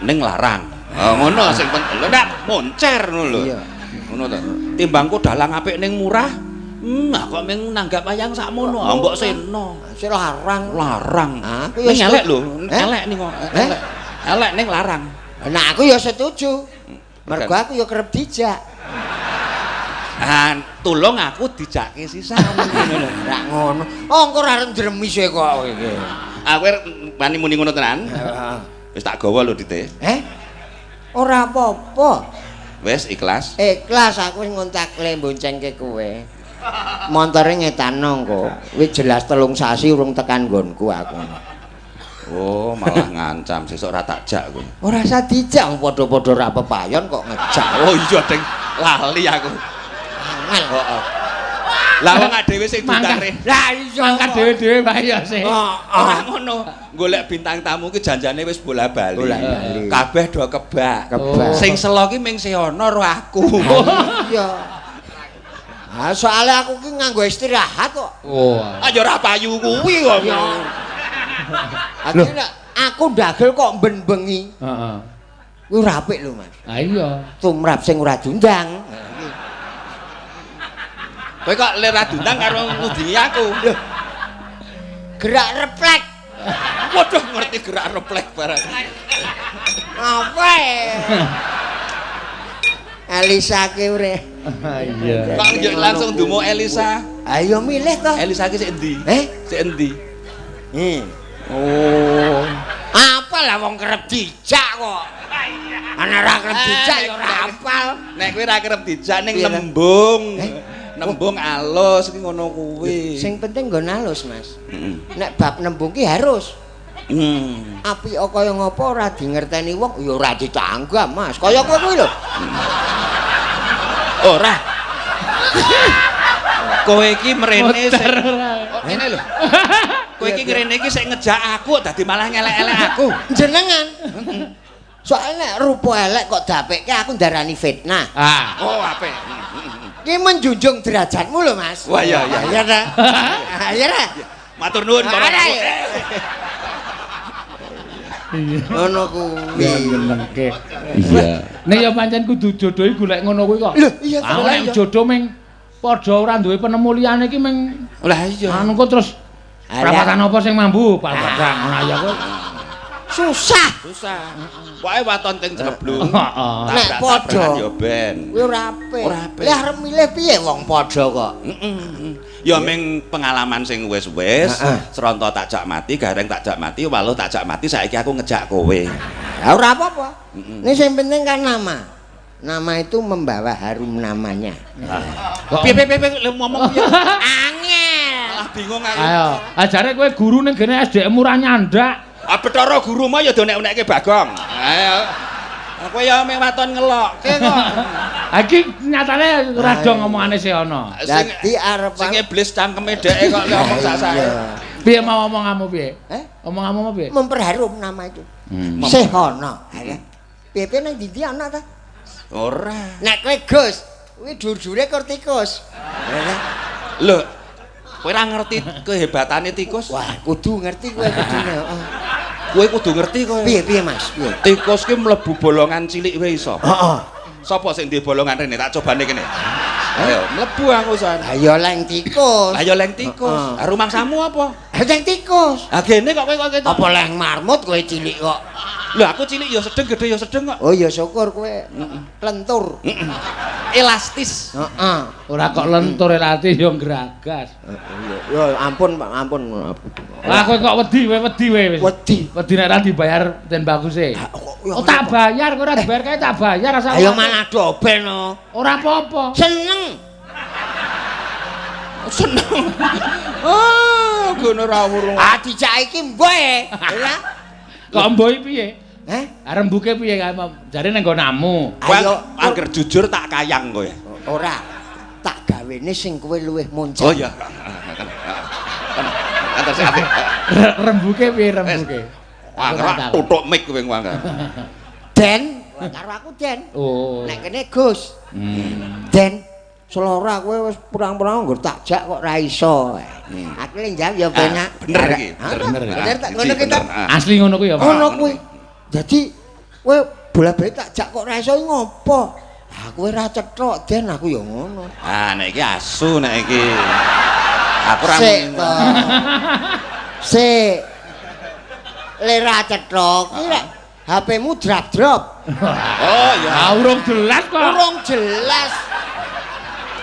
Ning larang. Oh, ngono sing penting. Lho ndak moncer ngono lho. Iya. Ngono to. Timbangku dalang apik ning murah. Kok mung nanggap wayang sakmono. Ah mbok sena. Sing larang. Larang. Aku ya ning elek lho, elek ning kok. Elek. Elek ning larang. Nah aku ya setuju. Mergo aku ya kerep dijak. Ah, tulung aku dijake sisan ngono lho. Ora ngono. Oh, engko ora arep ndremis e kok iki. Aku wani muni ngono tenan. Wis tak gawa lho Dite. Eh? Ora apa-apa. Wis ikhlas. Ikhlas aku wis ngontak le boncengke kowe. Montore ngetano engko. Wis jelas 3 sasi urung tekan nggonku aku. Oh, malah ngancam sesuk ora tak jak kowe. Ora usah dijak wong padha-padha ora pepayon kok ngejak. Oh iya deng lali aku. Angel heeh. Lah wong dhewe sing diundang. Lah iya mangkat dhewe-dhewe wae ya sih. Ora ngono. Golek bintang tamu ki janjane wis bola-bali. Kabeh do kebak. Sing selo ki ming Sehono ro aku. Iya. Ah soalé aku ki nganggo istirahat kok. Oh. Ah ya ora payu kuwi kok. Aku aku ndagel kok ben bengi. Heeh. Kuwi ora apik lho, Mas. Ha iya. Tumrap sing ora diundang. Kowe kok ler ra diundang karo ngudingi aku. Lho. Gerak reflek. Waduh ngerti gerak reflek barang. Apa? Elisa ki ure. Iya. Kok yo langsung dumo Elisa? Ayo milih to. Elisa ki sik endi? Eh? Sik endi? Oh. Apa lah wong kerep dijak kok. Ana ora kerep dijak ya ora hafal. Nek kowe ora kerep dijak ning nembung. Nembung alus iki ngono kuwi. Sing penting nggon alus, Mas. Nek bab nembung ki harus. Apik kaya ngopo ora dingerteni wong ya ora ditanggap, Mas. Kaya kowe kuwi lho. Ora. Kowe iki mrene sing ngene lho. Kowe iki ngrene iki sing ngejak aku dadi malah ngelek-elek aku. Jenengan. Soale nek rupa elek kok dapekke aku ndarani fitnah. Ah. Oh, apik. Iki menjunjung derajatmu lho, Mas. Wah, iya iya. Iya ta? Iya ta? Matur nuwun para. Ngono kuwi. Nyenengke. Iya. Nek ya pancen kudu jodoh iki golek ngono kuwi kok. Lho, iya ta. Nek jodoh ming padha ora duwe penemu liyane iki ming lah iya. Anu kok terus prapatan apa sing mambu? Padang ngono ya kowe. Susah. Susah. Pokoke waton teng ceblung. Heeh. Nek padha ya ben. Kuwi ora apik. Lah arep milih piye wong padha kok? Heeh. Ya ming pengalaman sing wis-wis, Sronto tak jak mati, Gareng tak jak mati, Waluh tak jak mati, saiki aku ngejak kowe. Ya ora apa-apa. Ini sing penting kan nama. Nama itu membawa harum namanya. Piye piye piye ngomong piye? Angel. Malah bingung aku. Ayo, ajare kowe guru ning gene SDM ora nyandak. Ah Bathara guru mah ya donek-onekke Bagong. Ayo. Aku ya mung waton ngelokke kok. Ha iki nyatane ora do ngomongane Sehono. Dadi arep sing iblis cangkeme dheke kok ngomong sak-sake. Piye mau omonganmu piye? Eh? Omonganmu piye? Memperharum nama itu. Sehono. Piye-piye nang ndi ana ta? Ora. Nek kowe Gus, kuwi dur-dure kur tikus. Lho, kowe ora ngerti kehebatane tikus? Wah, kudu ngerti kowe kudune, heeh. Kowe kudu ngerti kowe. Piye-piye, Mas? Piye? Tikus ki mlebu bolongan cilik wae iso. Heeh. Sapa sing duwe bolongan rene? Tak cobane kene. Ayo, mlebu aku san. Ayo leng tikus. Ayo leng tikus. Ha rumangsamu apa? Leng tikus. Ha gene kok kowe kok ketok. Apa leng marmut kowe cilik kok? Lho aku cilik ya sedeng, gedhe ya sedeng kok. Oh ya syukur kowe lentur. Elastis. Heeh. Ora kok lentur elastis ya nggragas. Ya ampun Pak, ampun. Lah kowe kok wedi, kowe wedi kowe wis. Wedi. Wedi nek ora dibayar Den Baguse. Oh tak bayar, kowe ora dibayar kae tak bayar asal. Ayo malah dobel no. Ora apa-apa. Seneng. Seneng. Ah, Gono ra urung. Ah dijak iki mboe. Ora. Kok mboe piye? Heh? Rembuke piye kae? Jare nang nggonamu. Ayo angger jujur tak kayang kowe. Ora. Tak gawene sing kowe luwih muncul. Oh iya. Antar sik apik. Rembuke piye rembuke? Wah, tutuk mik kowe ngwang. Den, karo aku Den. Oh. Nek kene Gus. Den, selora kowe wis pirang-pirang nggo tak jak kok ra iso. Aku lek njawab ya penak. Bener iki. Bener. Bener tak ngono ki ta. Asli ngono kuwi ya, Pak. Ngono kuwi. Dadi kowe bola-bali tak jak kok ra iso ngopo? Ah kowe ra cethok Den, aku ya ngono. Ah nek iki asu nek iki. Aku ra Sik to. Sik. Le ra cethok iki rek HP-mu drop-drop. Oh iya. Ah urung jelas kok. Urung jelas.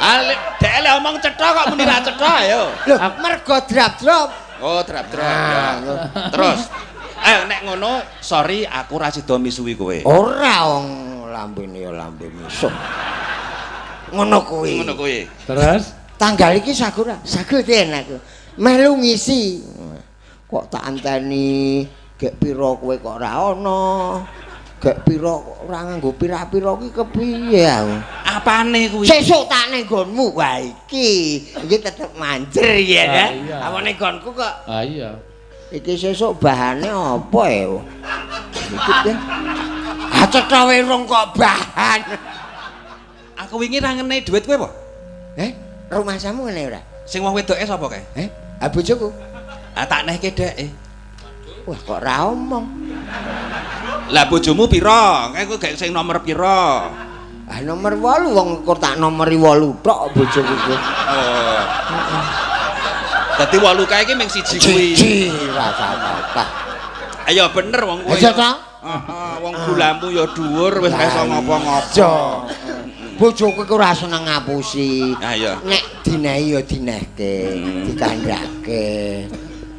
Ah dhek le omong cethok kok muni ra cethok ayo. Lho, mergo drop-drop. Oh, drop-drop. Terus nek ngono, sorry aku ra sida misuwi kowe. Ora wong lambene ya lambe misuh. Ngono kuwi. Ngono kuwi. Terus tanggal iki sagu ra? Sagu Den aku. Melu ngisi. Kok tak anteni gek pira kowe kok ora ana. Gek pira kok ora nganggo pira-pira ki kepiye aku? Apane kuwi? Sesuk tak ning nggonmu. Wah iki, iki tetep manjer ya ta. Apa ning nggonku kok. Ah iya. Iki sesuk bahane apa ya? Iki Den. Ah cetha werung kok bahan. Aku wingi ra ngenei dhuwit kowe apa? Eh, rumahsamu ngene ora? Sing wong wedoke sapa kae? Eh, ah bojoku. Ah tak nehke dheke. Wah, kok ra omong. Lah bojomu pira? Kae kowe gak sing nomor pira? Ah nomor 8 wong kok tak nomori 8 tok bojoku kuwi. Oh. Dadi 8 kae iki mung siji kuwi. Siji ra apa-apa. Ayo bener wong kowe. Aja ta? Heeh, wong gulamu ya dhuwur wis ra iso ngopo-ngopo. Bojoku iku ora seneng ngapusi. Ah iya. Nek dinehi ya dinehke, dikandhake.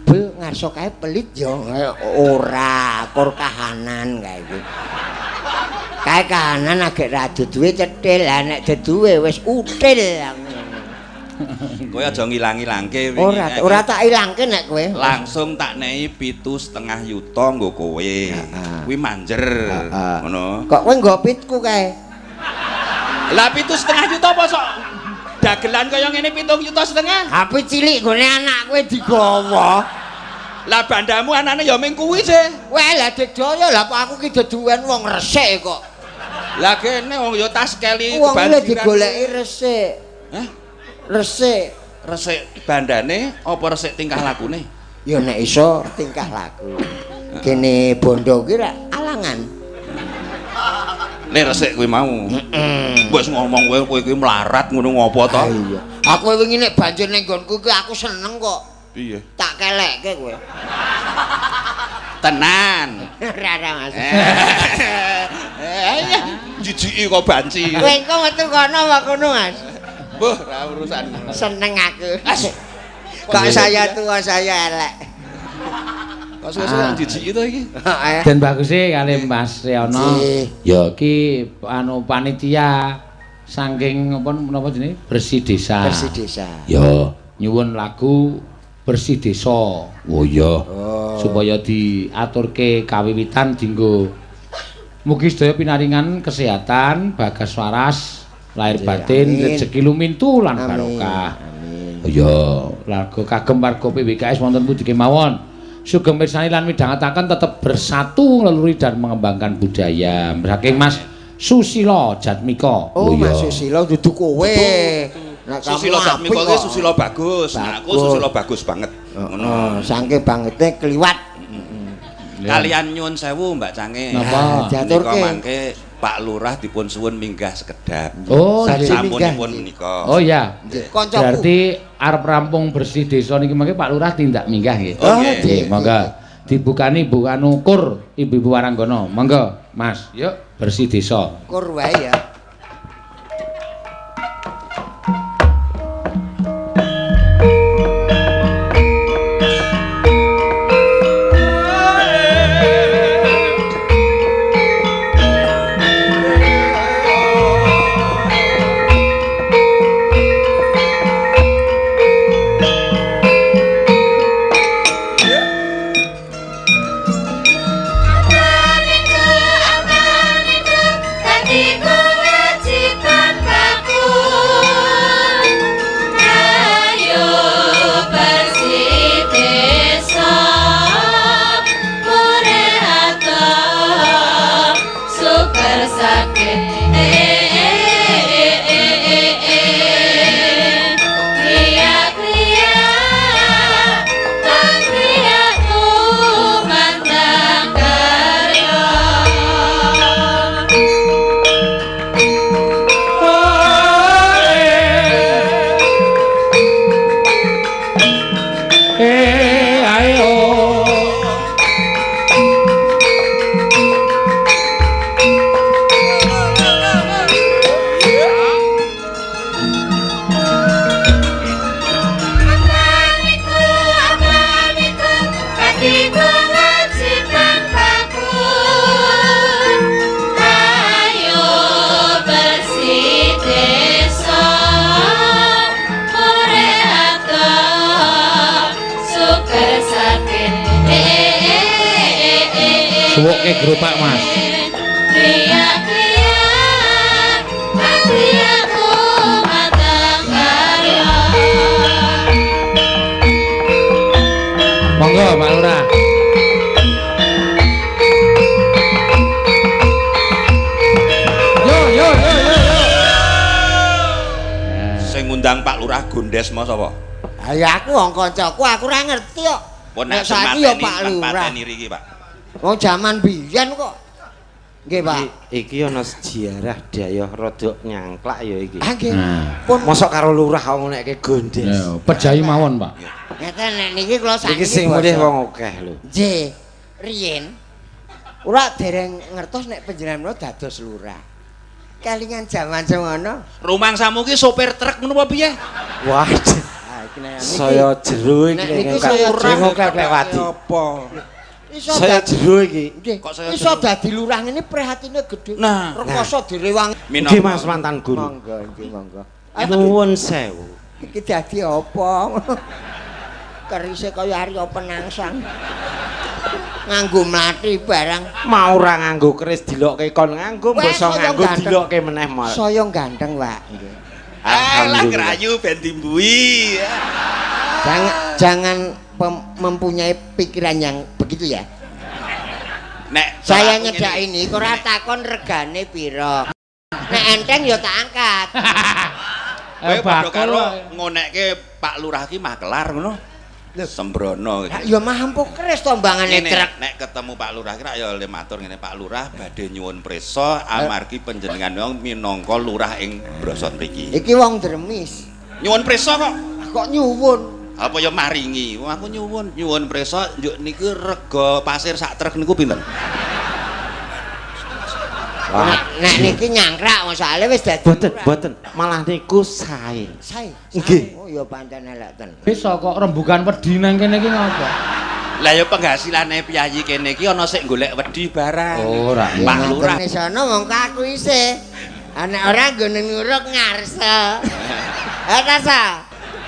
Bul ngarso kae pelit ya ora, kur kahanan kae iki. Kae kahanan agek ra duwe cethil, lah nek duwe wis util. Kowe aja ngilang-ilangke wingi. Ora, ora tak ilangke nek kowe. Langsung tak nehi 7,5 yuta nggo kowe. Kuwi manjer. Ngono. Kok kowe nggo pitku kae? Lah 7,5 juta apa sok dagelan kaya ngene 7,5 juta? HP cilik nggone anak kowe digawa. Lah bandamu anane ya ming kuwi sih. Wah lah digdaya lah aku ki deduwen wong resik kok. Lah kene wong ya tas keli kebanjiran. Wong lho digoleki resik. Hah? Resik. Resik bandane apa resik tingkah lakune? Ya nek iso tingkah laku. Kene bondo ki ra alangan. Le resik kuwi mau. Wis ngomong kowe kowe kuwi melarat ngono ngopo to? Iya. Aku wingi nek banjir ning nggonku kuwi aku seneng kok. Piye? Tak kelekke kowe. Tenan. Ora ora Mas. Iya, jijiki kok banci. Kowe engko metu kono apa kono Mas? Mbuh, ora urusan. Seneng aku. Kok saya tua saya elek. Kok suwe-suwe jijiki to iki? Den baguse kali Mas Riono. Ya iki anu panitia saking apa menapa jenenge Bersih Desa. Bersih Desa. Ya, nyuwun lagu Bersih Desa. Oh iya. Supaya diaturke kawiwitan dinggo mugi sedaya pinaringan kesehatan, bagas waras, lahir batin, rezeki lumintu lan barokah. Amin. Iya, lagu kagem warga PWKS wonten pundi kemawon. Sugeng mirsani lan midhangetaken tetep bersatu ngleluri dan mengembangkan budaya. Saking Mas Susilo Jatmiko. Oh, Mas Susilo dudu kowe. Susilo Jatmiko iki Susilo bagus. Nah, aku Susilo bagus banget. Ngono. Saking bangete kliwat. Kalian nyuwun sewu Mbak Cange. Napa? Diaturke mangke Pak Lurah dipun suwun minggah sekedap. Oh, sampunipun menika. Oh iya. Koncoku. Berarti arep rampung bersih desa niki mangke Pak Lurah tindak minggah nggih. Oh nggih, monggo. Dibukani Bu anu kur Ibu-ibu Waranggono. Monggo, Mas. Yuk bersih desa. Kur wae ya. Suwukke gerobak, Mas. Kriya-kriya ati aku mateng karya. Monggo, Pak Lurah. Yo yo yo yo yo. Sing ngundang Pak Lurah Gondes mau sapa? Ha ya aku wong kancaku, aku ora ngerti kok. Pun Nek nek saiki ya Pak Lurah. Pateni riki, Pak. Wong jaman biyen kok. Nggih, Pak. Iki ana sejarah dayoh rada nyangklak ya iki. Ah nggih. Nah. Pun Mosok karo lurah kok ngonekke Gondes. Ya, pejahi mawon, Pak. ngeten nek niki kula Iki sakniki. sing mulih wong akeh lho. Nggih. Riyen ora dereng ngertos nek panjenengan menawa dados lurah. Kelingan jaman semono. Rumangsamu ki sopir truk ngono apa piye? Wah, Ah iki nek niki saya jero iki Nek niki saya jero klewati. Apa? iso Saya dadi jero iki. nggih. Kok saya Iso jero? dadi lurah ngene prihatine gedhe. Nah. Rekoso direwangi. Nggih Mas mantan guru. Monggo nggih monggo. Nuwun sewu. Iki dadi apa? Kerise kaya Arya Penangsang. Nganggo mlati barang. Mau ora nganggo keris dilokke kon nganggo, Wah, mbok iso saya nganggo ganteng. dilokke meneh mal. Saya ganteng, Pak. Nggih. Alah Alhamdulillah. kerayu ben dimbui. Jangan jangan mempunyai pikiran yang begitu ya. Nek Saya aku nyedak ngene. ini kok ora takon regane pira. Nek enteng ya tak angkat. Kowe padha bakul karo wae. ngonekke Pak Lurah ki makelar ngono. Sembrono Lah gitu. ya mampu keris tombangane Ngene, truk. nek ketemu Pak Lurah ki rak ya le matur ngene Pak Lurah badhe nyuwun prisa amargi panjenengan wong minangka lurah ing Brosot mriki. Iki wong dremis. Nyuwun prisa kok. Kok nyuwun? Apa ya maringi? Wong aku nyuwun, nyuwun prisa njuk niku rega pasir sak truk niku pinten? Nek nek niki nyangkrak soalé wis dadi. Boten, lurah. boten. Malah niku sae. Sae. Nggih. Oh ya pancen elek tenan. Bisa kok rembugan wedi nang kene iki ngopo? Lah ya penghasilane piyayi kene iki ana sing golek wedi barang. Ora. Pak Lurah. Nek sono wong aku isih. Anek ora nggone nguruk ngarsa. Eh ta sa?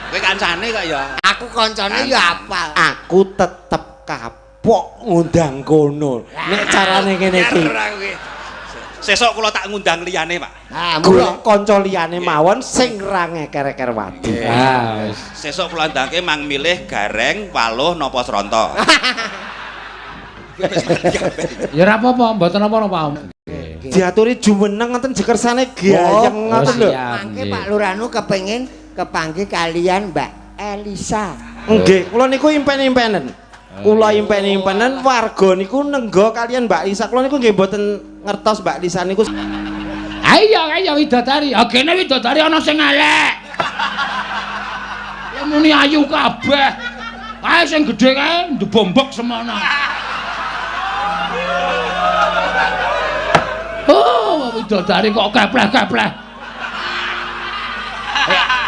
Kowe kancane kok ya. Aku koncone ya apal. Aku tetep kapok ngundang kono. Nek carane ngene iki. Biar aku ki. Sesuk kula tak ngundang liyane, Pak. Ah, mula Golek kanca liyane mawon sing ra ngeker-eker wadi. Ah, wis. Sesuk kula ndangke mang milih gareng, waluh napa sronto. Ya ora apa-apa, mboten napa-napa. Diaturi jumeneng ngoten jekersane gayeng ngoten lho. siap, mangke nggih. Pak Lurahnu kepengin kepanggih kalian Mbak Elisa. Nggih, kula niku impen-impenen. Kula impen-impenen warga niku nenggo kalian Mbak Lisa. Kula niku nggih mboten ngertos Mbak Lisa niku. Ayo, ayo widodari. Ah kene widodari ana sing elek. Ya muni ayu kabeh. Kae sing gedhe kae ndebombok semono. Oh, widodari kok kepleh-kepleh.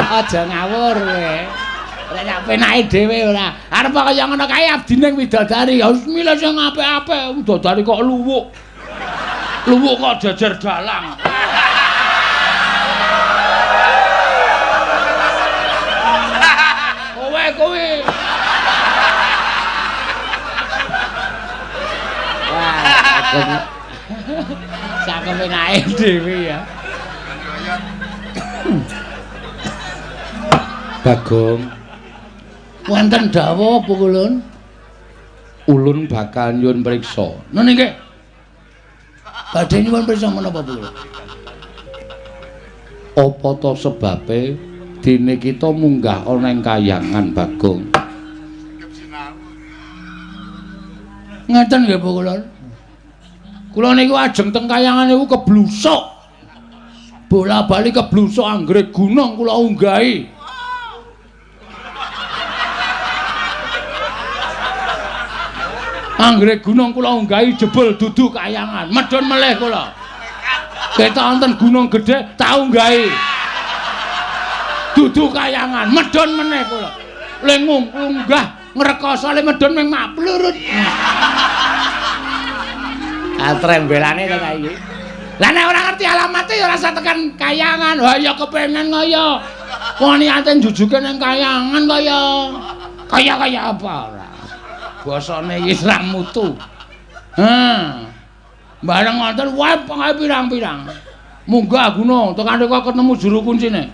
Aja ngawur kowe. Ora sak penake dhewe ora. Arep kaya ngono kae abdine widodari. Ya wis milih sing apik-apik. Widodari kok luwuk. Luwuk kok jejer dalang. Kowe kowe. Wah, sak kepenake dhewe ya. Bagong. Wonten dawuh apa ulun? Ulun bakal nyuwun priksa. Nene nggih. Badhe nyuwun priksa menapa Bu? Apa ta sebabe dene kita munggah ana ing kayangan Bagong? Ngeten nggih Bu kula. Kula niku ajeng teng kayangan niku keblusuk. Bola-bali keblusuk anggere gunung kula unggahi. Anggere gunung kula unggahi jebul dudu kayangan, medhun melih kula. Ketok wonten gunung gedhe tak unggahi. Dudu kayangan, medhun meneh kula. Le ngunggah ngrekoso le medhun ming maplurut. Ah trembelane to ta iki. Lah nek ora ngerti alamate ya ora usah tekan kayangan. Wah ya kepengin kaya. Wong niate njujuke ning kayangan kaya kaya apa ora. Basane iki ra mutu. Ha. Bareng ngoten wae pengae pirang-pirang. Munggah gunung tekan rika ketemu juru kuncine.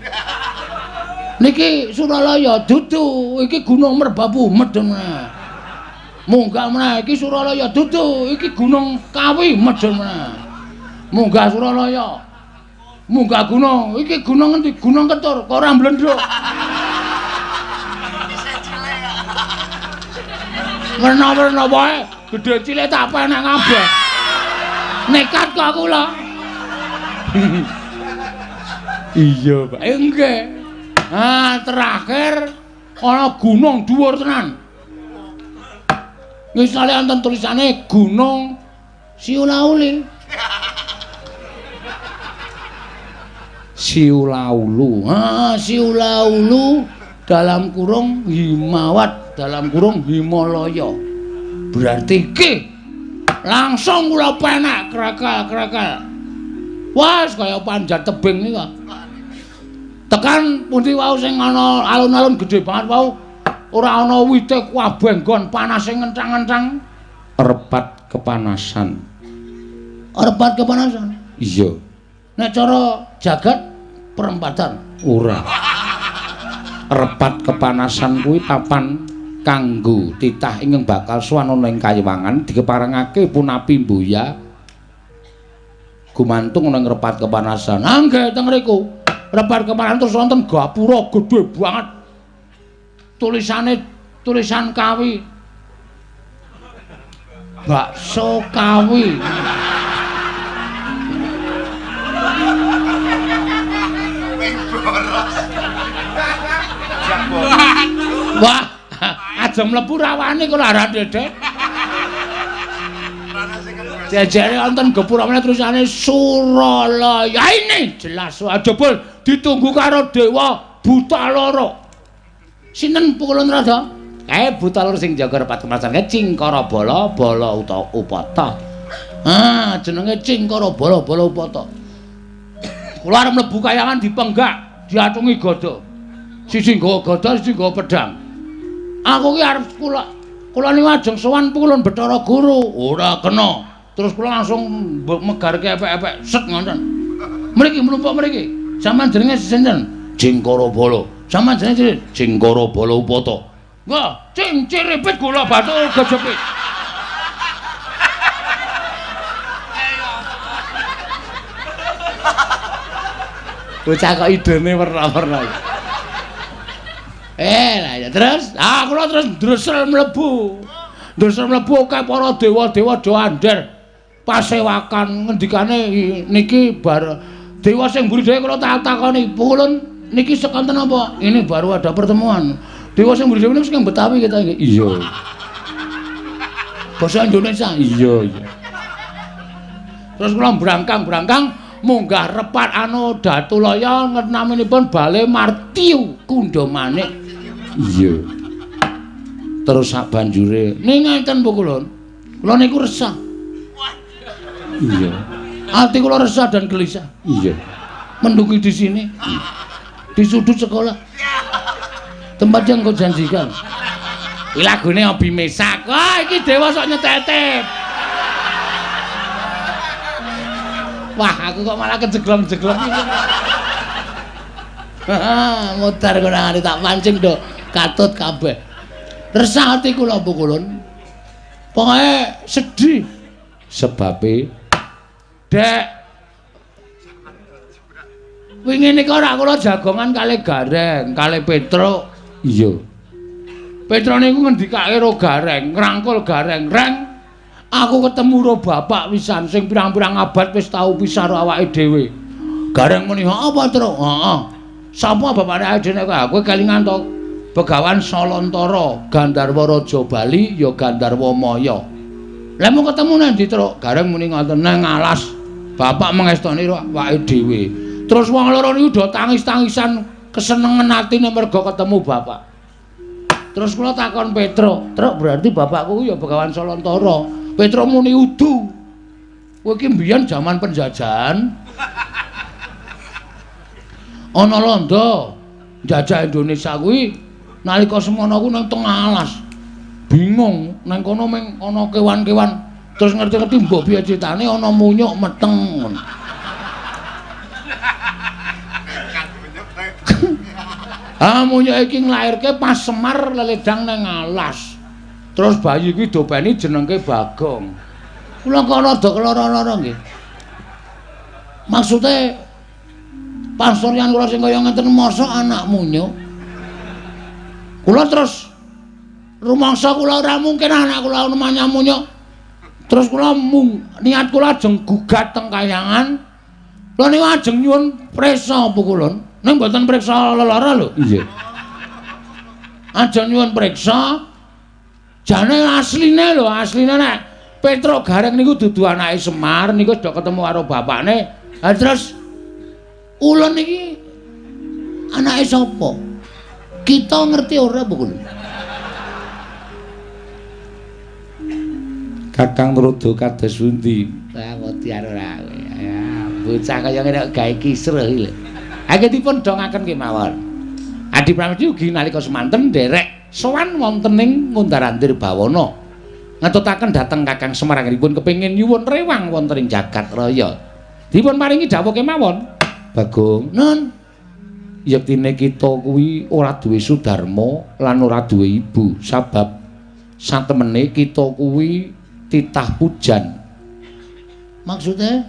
Niki Suralaya dudu, iki Gunung Merbabu medhun meneh. Munggah meneh iki Suralaya dudu, iki Gunung Kawi medhun meneh. Munggah Suralaya. Munggah gunung, iki gunung ngendi? Gunung Ketur, kok ora mblendhuk. Werna-werna wae, gedhe cilik tak penek kabeh. Nekat kok kula. Iya, Pak. Nggih. Ah, terakhir ana gunung dhuwur tenan. Ngisale wonten tulisane Gunung Siulauli. Siulaulu. Ah, Siulaulu dalam kurung Himawat, dalam kurung Himalaya. Berarti iki langsung kula penek krekel-krekel. Wah, kaya panjat tebing iki kok. Tekan pundi wau sing ana alun-alun gedhe banget wau, ora ana wite kabeh nggon panase ngencang-ngencang. Repat kepanasan. Repat kepanasan? Iya. Nek cara jagat perempatan ora. Repat kepanasan kuwi papan kanggo titah ingkang bakal sowan ana ing kayiwangan dikeparengake punapi mbuya gumantung ana ing repat kepanasan. Ah nggih teng mriku. Repat kepanasan terus wonten gapura gedhe banget. Tulisane tulisan Kawi. Bakso Kawi. Wah, aja mlebu rawane kok lara dedek. Jejere wonten gapura meneh tulisane Suralaya. Ini jelas jebul ditunggu karo dewa buta loro. Sinten pukulun rada? Kae buta loro sing jaga repat kepanasan kae Cingkara Bala Bala utawa Upata. Ah, jenenge Cingkara Bala Bala Upata. Kula arep mlebu kayangan dipenggak, diatungi gada. Siji nggawa gada, siji nggawa pedang. Aku ki arep kula niku ajeng sowan pukulun Bathara Guru. Ora kena. Terus kula langsung megarke epek-epek set ngoten. Mriki mlumpuk mriki. Sampeyan jenenge sinten? Cingkara Bala. Sampeyan jenenge sinten? Cingkara Bala Upata. Wah, cing ciripit gula batu gejepit. Bocah kok idene werna-werna. Lah ya terus, ah kula terus ndresel mlebu. Ndresel mlebu akeh para dewa-dewa do andher. Pasewakan ngendikane niki bar dewa sing mburi dhewe kula tak takoni, "Pukulun niki sekonten apa?" Ini baru ada pertemuan. Dewa sing mburi dhewe niku sing Betawi kita iki. Iya. Basa Indonesia. Iya, iya. Terus kula brangkang-brangkang munggah repat anu Datulaya naminipun Bale Martiu Kundha Manik. Iya. Terus sak banjure ning ngeten pukulun. Kula niku resah. Iya. Ati kula resah dan gelisah. Iya. Menduki di sini. Di sudut sekolah. Tempat yang kau janjikan. Iki lagune Obi Mesak. Wah, iki dewa sok nyetetep. Wah, aku kok malah kejeglong-jeglong iki. Mutar kok tak pancing do katut kabeh. Resah ati kula pukulun. Pokoke sedih. Sebabe Dek wingi nika ora kula jagongan kalih Gareng, kalih Petruk. Iya. Petruk niku ngendikake ro Gareng, ngrangkul Gareng, "Reng, aku ketemu ro bapak wisan sing pirang-pirang abad wis tau pisah ro awake dhewe." Gareng muni, "Apa, Truk?" "Heeh." "Sapa bapake awake dhewe nek kowe kelingan to?" Begawan Salantara, Gandharwa Raja Bali ya Gandharwa Maya. Lah mau ketemu nang ndi, Truk? Gareng muni ngoten, "Nang alas." Bapak mengestoni ro awake dhewe. Terus wong loro niku do tangis-tangisan kesenengan atine mergo ketemu bapak. Terus kula takon Petruk, "Truk, berarti bapakku ya Begawan Salantara." Petruk muni udu. Kowe iki mbiyen jaman penjajahan. Ana londo njajah Indonesia kuwi nalika semono ku nang tengah alas. Bingung, nang kono mung ana kewan-kewan Terus ngerti-ngerti mbok piye critane ana munyuk meteng ngono. Ah munyuk iki nglairke pas Semar leledang nang alas. Terus bayi iki dopeni jenengke Bagong. Kula kok rada keloro-loro nggih. Maksude pasuryan kula sing kaya ngeten mosok anak munyuk. Kula terus rumangsa kula ora mungkin anak kula nemanya munyuk. Terus kula niat kula ajeng gugat teng kayangan. Kula niku ajeng nyuwun priksa pukulun. Ning mboten priksa lelara lho. Nggih. Ajeng nyuwun priksa. Jane asline lho, asline nek Petruk Gareng niku dudu anake Semar niku wis do ketemu karo bapakne. Ha terus ulun iki anake sapa? Kita ngerti ora pukulun? Kakang Trudo kados pundi? Ah wedi ora. Ya, bocah kaya ngene kok gawe kisruh iki lho. Anggen dipun dongaken kemawon. Adi Pramesti ugi nalika semanten nderek sowan wonten ing Ngundar-andir Bawana. Ngetutaken dhateng Kakang Semar anggenipun kepengin nyuwun rewang wonten ing jagat raya. Dipun paringi dawuh kemawon. Bagong, nun. Yektine kita kuwi ora duwe sudarma lan ora duwe ibu sabab satemene kita kuwi titah pujan. Maksudnya?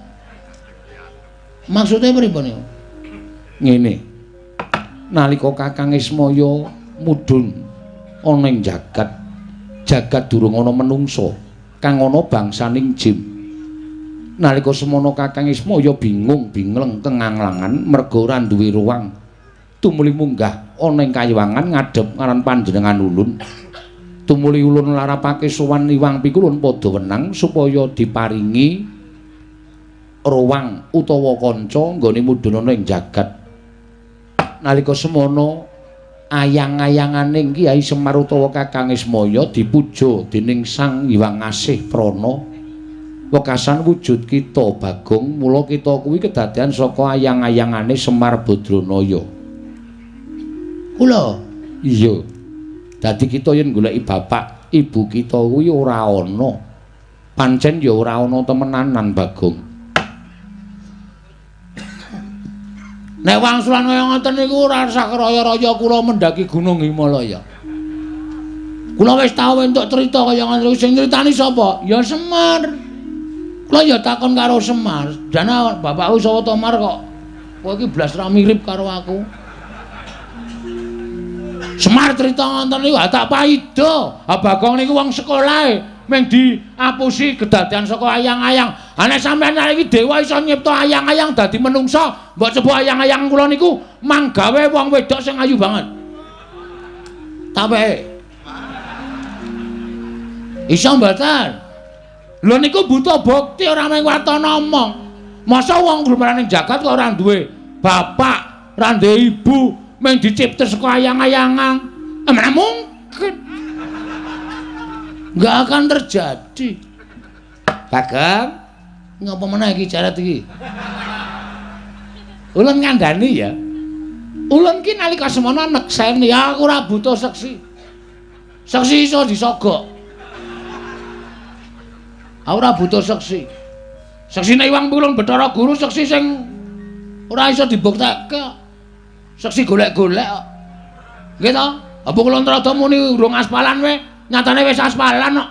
Maksudnya pripun niku? Ngene. Nalika Kakang Ismaya mudhun ana ing jagat, jagat durung ana menungsa kang ana bangsaning jim. Nalika semono Kakang Ismaya bingung bingleng kenganglangan merga ora duwe ruang. Tumuli munggah ana ing kayiwangan ngadhep ngaran panjenengan ulun. Tumuli ulun larapake sowan Iwang Pikulun padha wenang supaya diparingi ruang utawa kanca nggone mudhun ana ing jagat. Nalika semono ayang-ayanganing Kyai Semar utawa Kakang Ismaya dipuja dening Sang Hyang Asih Prana. Wekasan wujud kita Bagong, mula kita kuwi kedadean saka ayang-ayangane Semar Badranaya. Kula? Iya. Dadi kita yen goleki bapak, ibu kita kuwi ora ana. Pancen ya ora ana temenanan Bagong. Nek wangsulan kaya ngoten niku ora usah raya-raya kula mendaki Gunung Himalaya. Kula wis tau entuk crita kaya ngoten niku, sing nyritani sapa? Ya Semar. Kula ya takon karo Semar, "Jane bapakku sapa to Mar kok kowe iki blas ra mirip karo aku?" Semar crita ngoten niku tak paida. Ha Bagong niku wong sekolahe mung diapusi kedadean saka ayang-ayang. Ha nek sampeyan iki dewa iso nyipta ayang-ayang dadi menungsa, mbok coba ayang-ayang kula niku manggawe wong wedok sing ayu banget. Tape. Iso mboten? Lho niku butuh bukti ora mung waton omong. Masa wong grumaran ning jagat kok ora duwe bapak, ora duwe ibu, mung dicipta saka ayang-ayangan. Mana mungkin. Enggak akan terjadi. Bagong, ngapa meneh iki jarat iki? Ulun ngandani ya. Ulun ki nalika semono nekseni aku ora butuh seksi. Seksi iso disogok. Aku ora butuh seksi. Seksine Iwang Pulung Bathara Guru seksi sing ora iso dibuktekke. Seksi golek-golek kok. Nggih to? Apa kula nrada muni urung aspalan we, nyatane wis aspalan kok.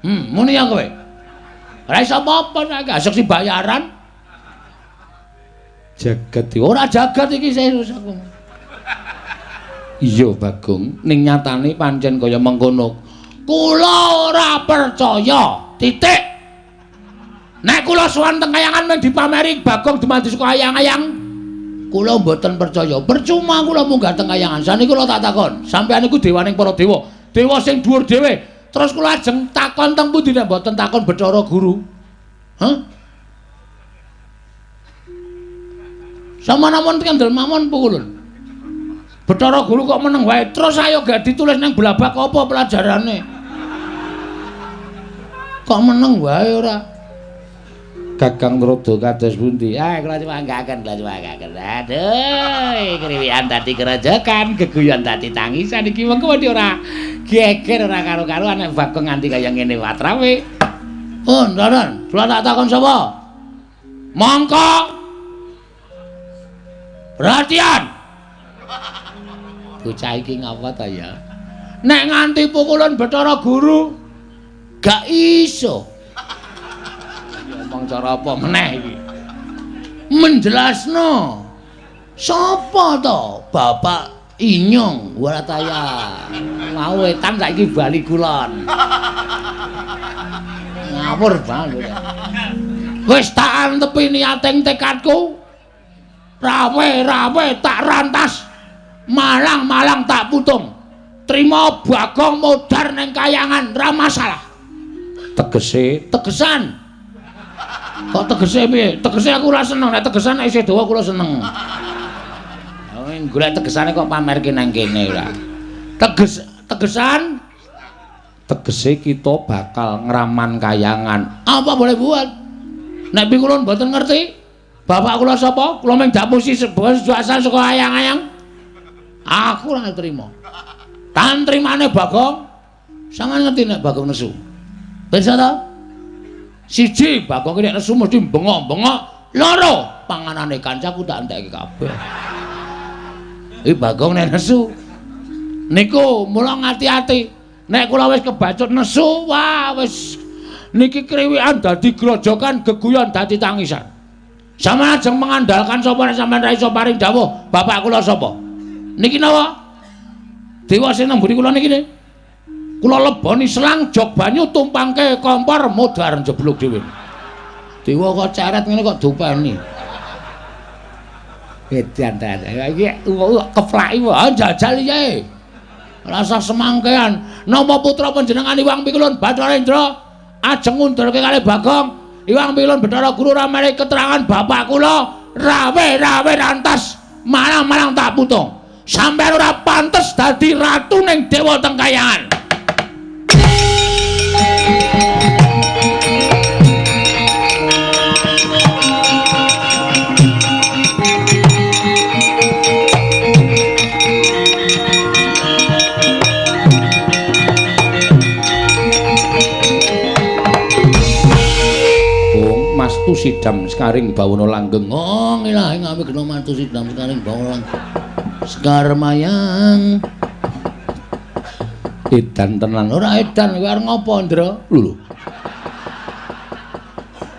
Muni ya kowe. Ora iso apa-apa nek seksi bayaran. Jagat ora jagat iki serius aku. Iya Bagong, ning nyatane pancen kaya mengkono. Kula ora percaya. Titik. Nek kula sowan teng kayangan mung dipameri Bagong dumadi saka ayang-ayang, kula mboten percaya. Percuma kula munggah teng kayangan. Saniki kula tak takon, sampeyan niku dewaning para dewa, dewa sing dhuwur dhewe. Terus kula ajeng takon teng pundi nek mboten takon Bathara Guru? Hah? Sama namon kendel mawon pukulun. Bathara Guru kok meneng wae. Terus ayo gak ditulis nang blabak apa pelajarane? Kok meneng wae ora? Kakang Trudo kados pundi? Ah, kula nyuwanggaken, kula nyuwanggaken. Aduh, kriwikan dadi kerejekan, geguyon dadi tangisan iki mengko wedi ora geger ora karo-karuan nek Bagong nganti kaya ngene watrawe. Oh, Raden, kula tak takon sapa? Mongko. Perhatian. Bocah iki ngapa ta ya? Nek nganti pukulan Bathara Guru gak iso. Ya omong cara apa meneh iki? Menjelasno. Sapa to Bapak Inyong Warataya? Mau wetan saiki bali kulon. Ngawur banget. Wis tak antepi niating tekadku. Rawe-rawe tak rantas. Malang-malang tak putung. Trima Bagong modar ning kayangan ra masalah. Tegese, tegesan. Kok tegese piye? Tegese aku ora seneng, nek tegesan nek isih dawa kula seneng. Golek tegesane kok pamerke nang kene ora. Tegesan tegese kita bakal ngraman kayangan. Apa boleh buat? Nek kula mboten ngerti, bapak kula sapa? Kula mung dapusi sebuah asal saka ayang-ayang. Aku ora trima. Tan trimane Bagong. Sampeyan ngerti nek Bagong nesu. Pirsa ta? Siji, Bagong ki nek nesu mesti bengok-bengok. Loro, panganane kancaku tak entekke kabeh. Iki Bagong nek nesu. Niku mula ngati-ati. Nek kula wis kebacut nesu, wah wis niki kriwikan dadi grojokan, geguyon dadi tangisan. Sampeyan ajeng mengandalkan sapa nek sampeyan ra iso paring dawuh, bapak kula sapa? Niki napa? Dewa sing nang mburi kula niki ne. Kula leboni selang jog banyu tumpangke kompor modar njeblug dhewe. Dewa kok ceret ngene kok dopeni. Edan ta. Iki keplaki wae jajal iki. Rasa semangkean. Napa putra panjenengan Iwang Pikulun Bathara Indra ajeng ngundurke kalih Bagong. Iwang Pikulun Bathara Guru ora menehi keterangan bapak kula rawe-rawe rantas malang-malang tak putung. Sampeyan ora pantes dadi ratu ning dewa teng kayangan. Mastu sidam sekaring bawana langgeng. Oh, ngilahi ngawe gena mastu sidam sekaring bawana langgeng. Sekar mayang. Edan tenan. Ora edan kowe arep ngopo, Ndra? Lho.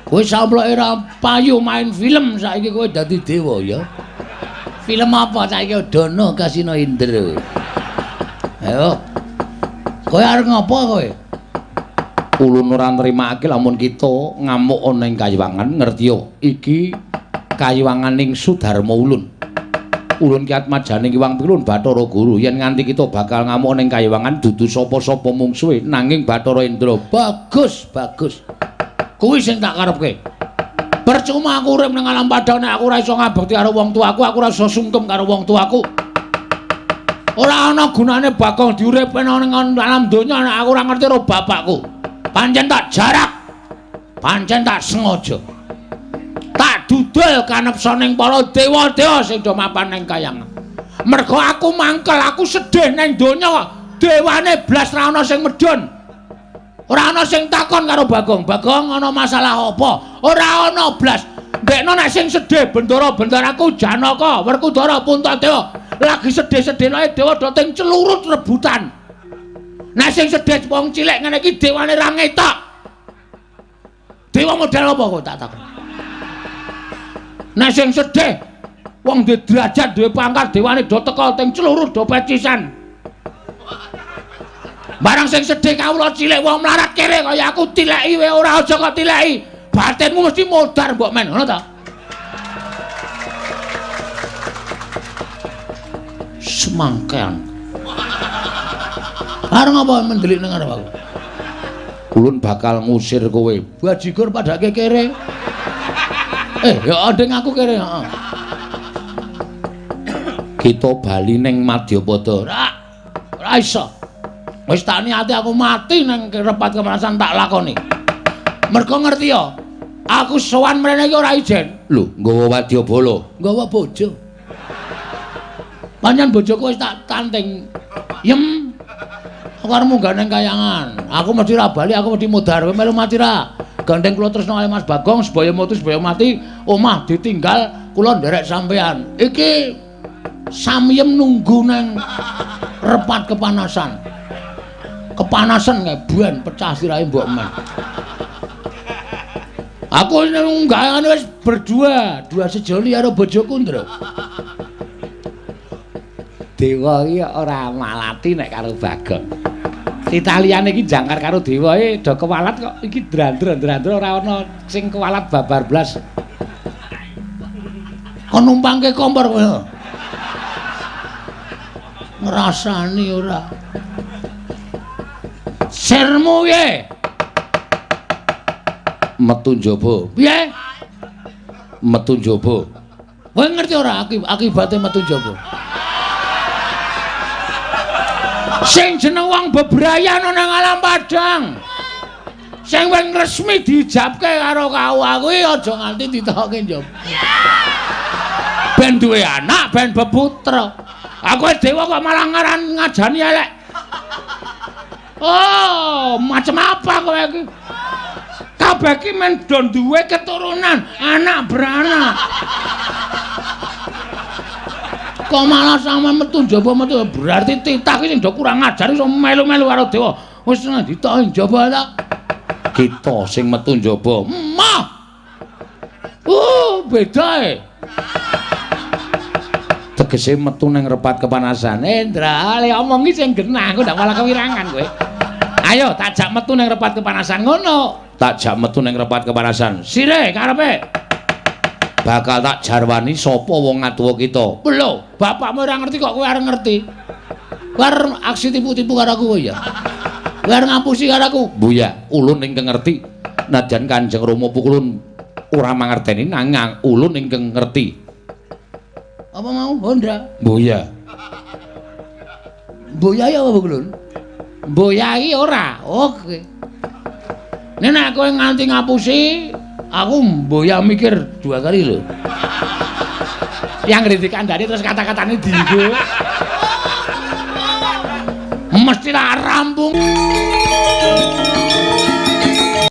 Kowe samploke ora payu main film saiki kowe dadi dewa ya. Film apa saiki Dono Kasino Indra. Ayo. Kowe arep ngopo kowe? Ulun ora nrimake lamun kita ngamuk ana ing kayiwangan ngertiya iki kayiwanganing Sudarma ulun. Ulun ki atmajane Iwang Pilun Bathara Guru yen nganti kita bakal ngamuk ana ing kayiwangan dudu sapa-sapa mungsuhe nanging Bathara Indra. Bagus, bagus. Kuwi sing tak karepke. Percuma aku urip nang alam padang nek aku ora iso ngabekti karo wong tuaku, aku ora iso sungkem karo wong tuaku. Ora ana gunane Bagong diuripke nang alam donya nek aku ora ngerti karo bapakku. Pancen tak jarak, pancen tak sengaja, tak dudul kanepsaning para dewa-dewa sing do mapan ning kayangan. Mergo aku mangkel, aku sedih ning donya, dewane blas ra ana sing medhun. Ora ana sing takon karo Bagong, Bagong ana masalah apa? Ora ana blas. Ndekno nek sing sedih bendara-bendaraku Janaka, Werkudara, Puntadewa, lagi sedih-sedihne dewa do ting celurut rebutan. Nek sing sedih wong cilik ngene iki dewane ra ngetok. Dewa model apa kok tak takon. Nek sing sedih wong duwe derajat, duwe pangkat, dewane do teka teng celurut do pecisan. Barang sing sedih kawula cilik wong mlarat kere kaya aku tileki wae ora aja kok tileki. Batinmu mesti modar mbok men, ngono ta? Semangkean. Arep ngapa mendelik nang arep aku? Ulun bakal ngusir kowe. Bajigur padake kere. Ya nding aku kere, heeh. Kita bali ning Madyapada. Ora iso. Wis tak niati aku mati nang repat kemerasan tak lakoni. Mergo ngerti ya, aku sowan mrene iki ora ijen. Lho, nggawa wadyabala, nggawa bojo. Pancen bojoku wis tak tanting. Yem. Aku arep munggah nang kayangan. Aku mesti ra bali, aku mesti mudhar. Kowe melu mati ra? Gandeng kula tresna kalih Mas Bagong sebaya mutu sebaya mati, omah ditinggal kula nderek sampean. Iki samyem nunggu nang repat kepanasan. Kepanasan kae ben pecah sirahe mbok men. Aku nunggakane wis berdua, dua sejoli karo bojoku, Ndra. Dewa iki ora malati nek karo Bagong. Titaliane iki jangkar karo dewa e do kewalat kok iki drandra-drandra ora ana sing kewalat babar blas. Kon numpangke kompor kowe. Ngrasani ora. Sirmu piye? Metu njaba. Piye? Metu njaba. Kowe ngerti ora akibate metu njaba? Sing jeneng wong bebrayan ana nang alam padang. Sing wis resmi diijabke karo KUA kuwi aja nganti ditokke njaba. Ben duwe anak, ben beputra. Aku wis dewa kok malah ngaran ngajani elek. Oh, macam apa kowe iki? Kabeh iki men do duwe keturunan, anak beranak. Kok malah sama metu njaba metu berarti titah ki sing do kurang ajar iso melu-melu karo dewa. Wis ditoki njaba ta. Kita sing metu njaba. Mah. Beda e. Tegese metu ning repat kepanasan. Endra, le omong iki sing genah, aku ndak malah kewirangan kowe. Ayo tak jak metu ning repat kepanasan ngono. Tak jak metu ning repat kepanasan. Sire karepe. Bakal tak jarwani sapa wong ngatuwa kita. Lho, bapakmu ora ngerti kok kowe arep ngerti. Kowe arep aksi tipu-tipu karo aku ya. Kowe arep ngapusi karo aku. Buya, ulun ingkang ngerti. Nadyan Kanjeng Rama pukulun ora mangerteni nanging ulun ingkang ngerti. Apa mau Honda? Buya. Buya ya apa kulun? Buya iki ora. Oke. Nek kowe nganti ngapusi, aku mboya mikir dua kali lho. Yang dikandani terus kata-katane dienggo. Mesti tak rampung.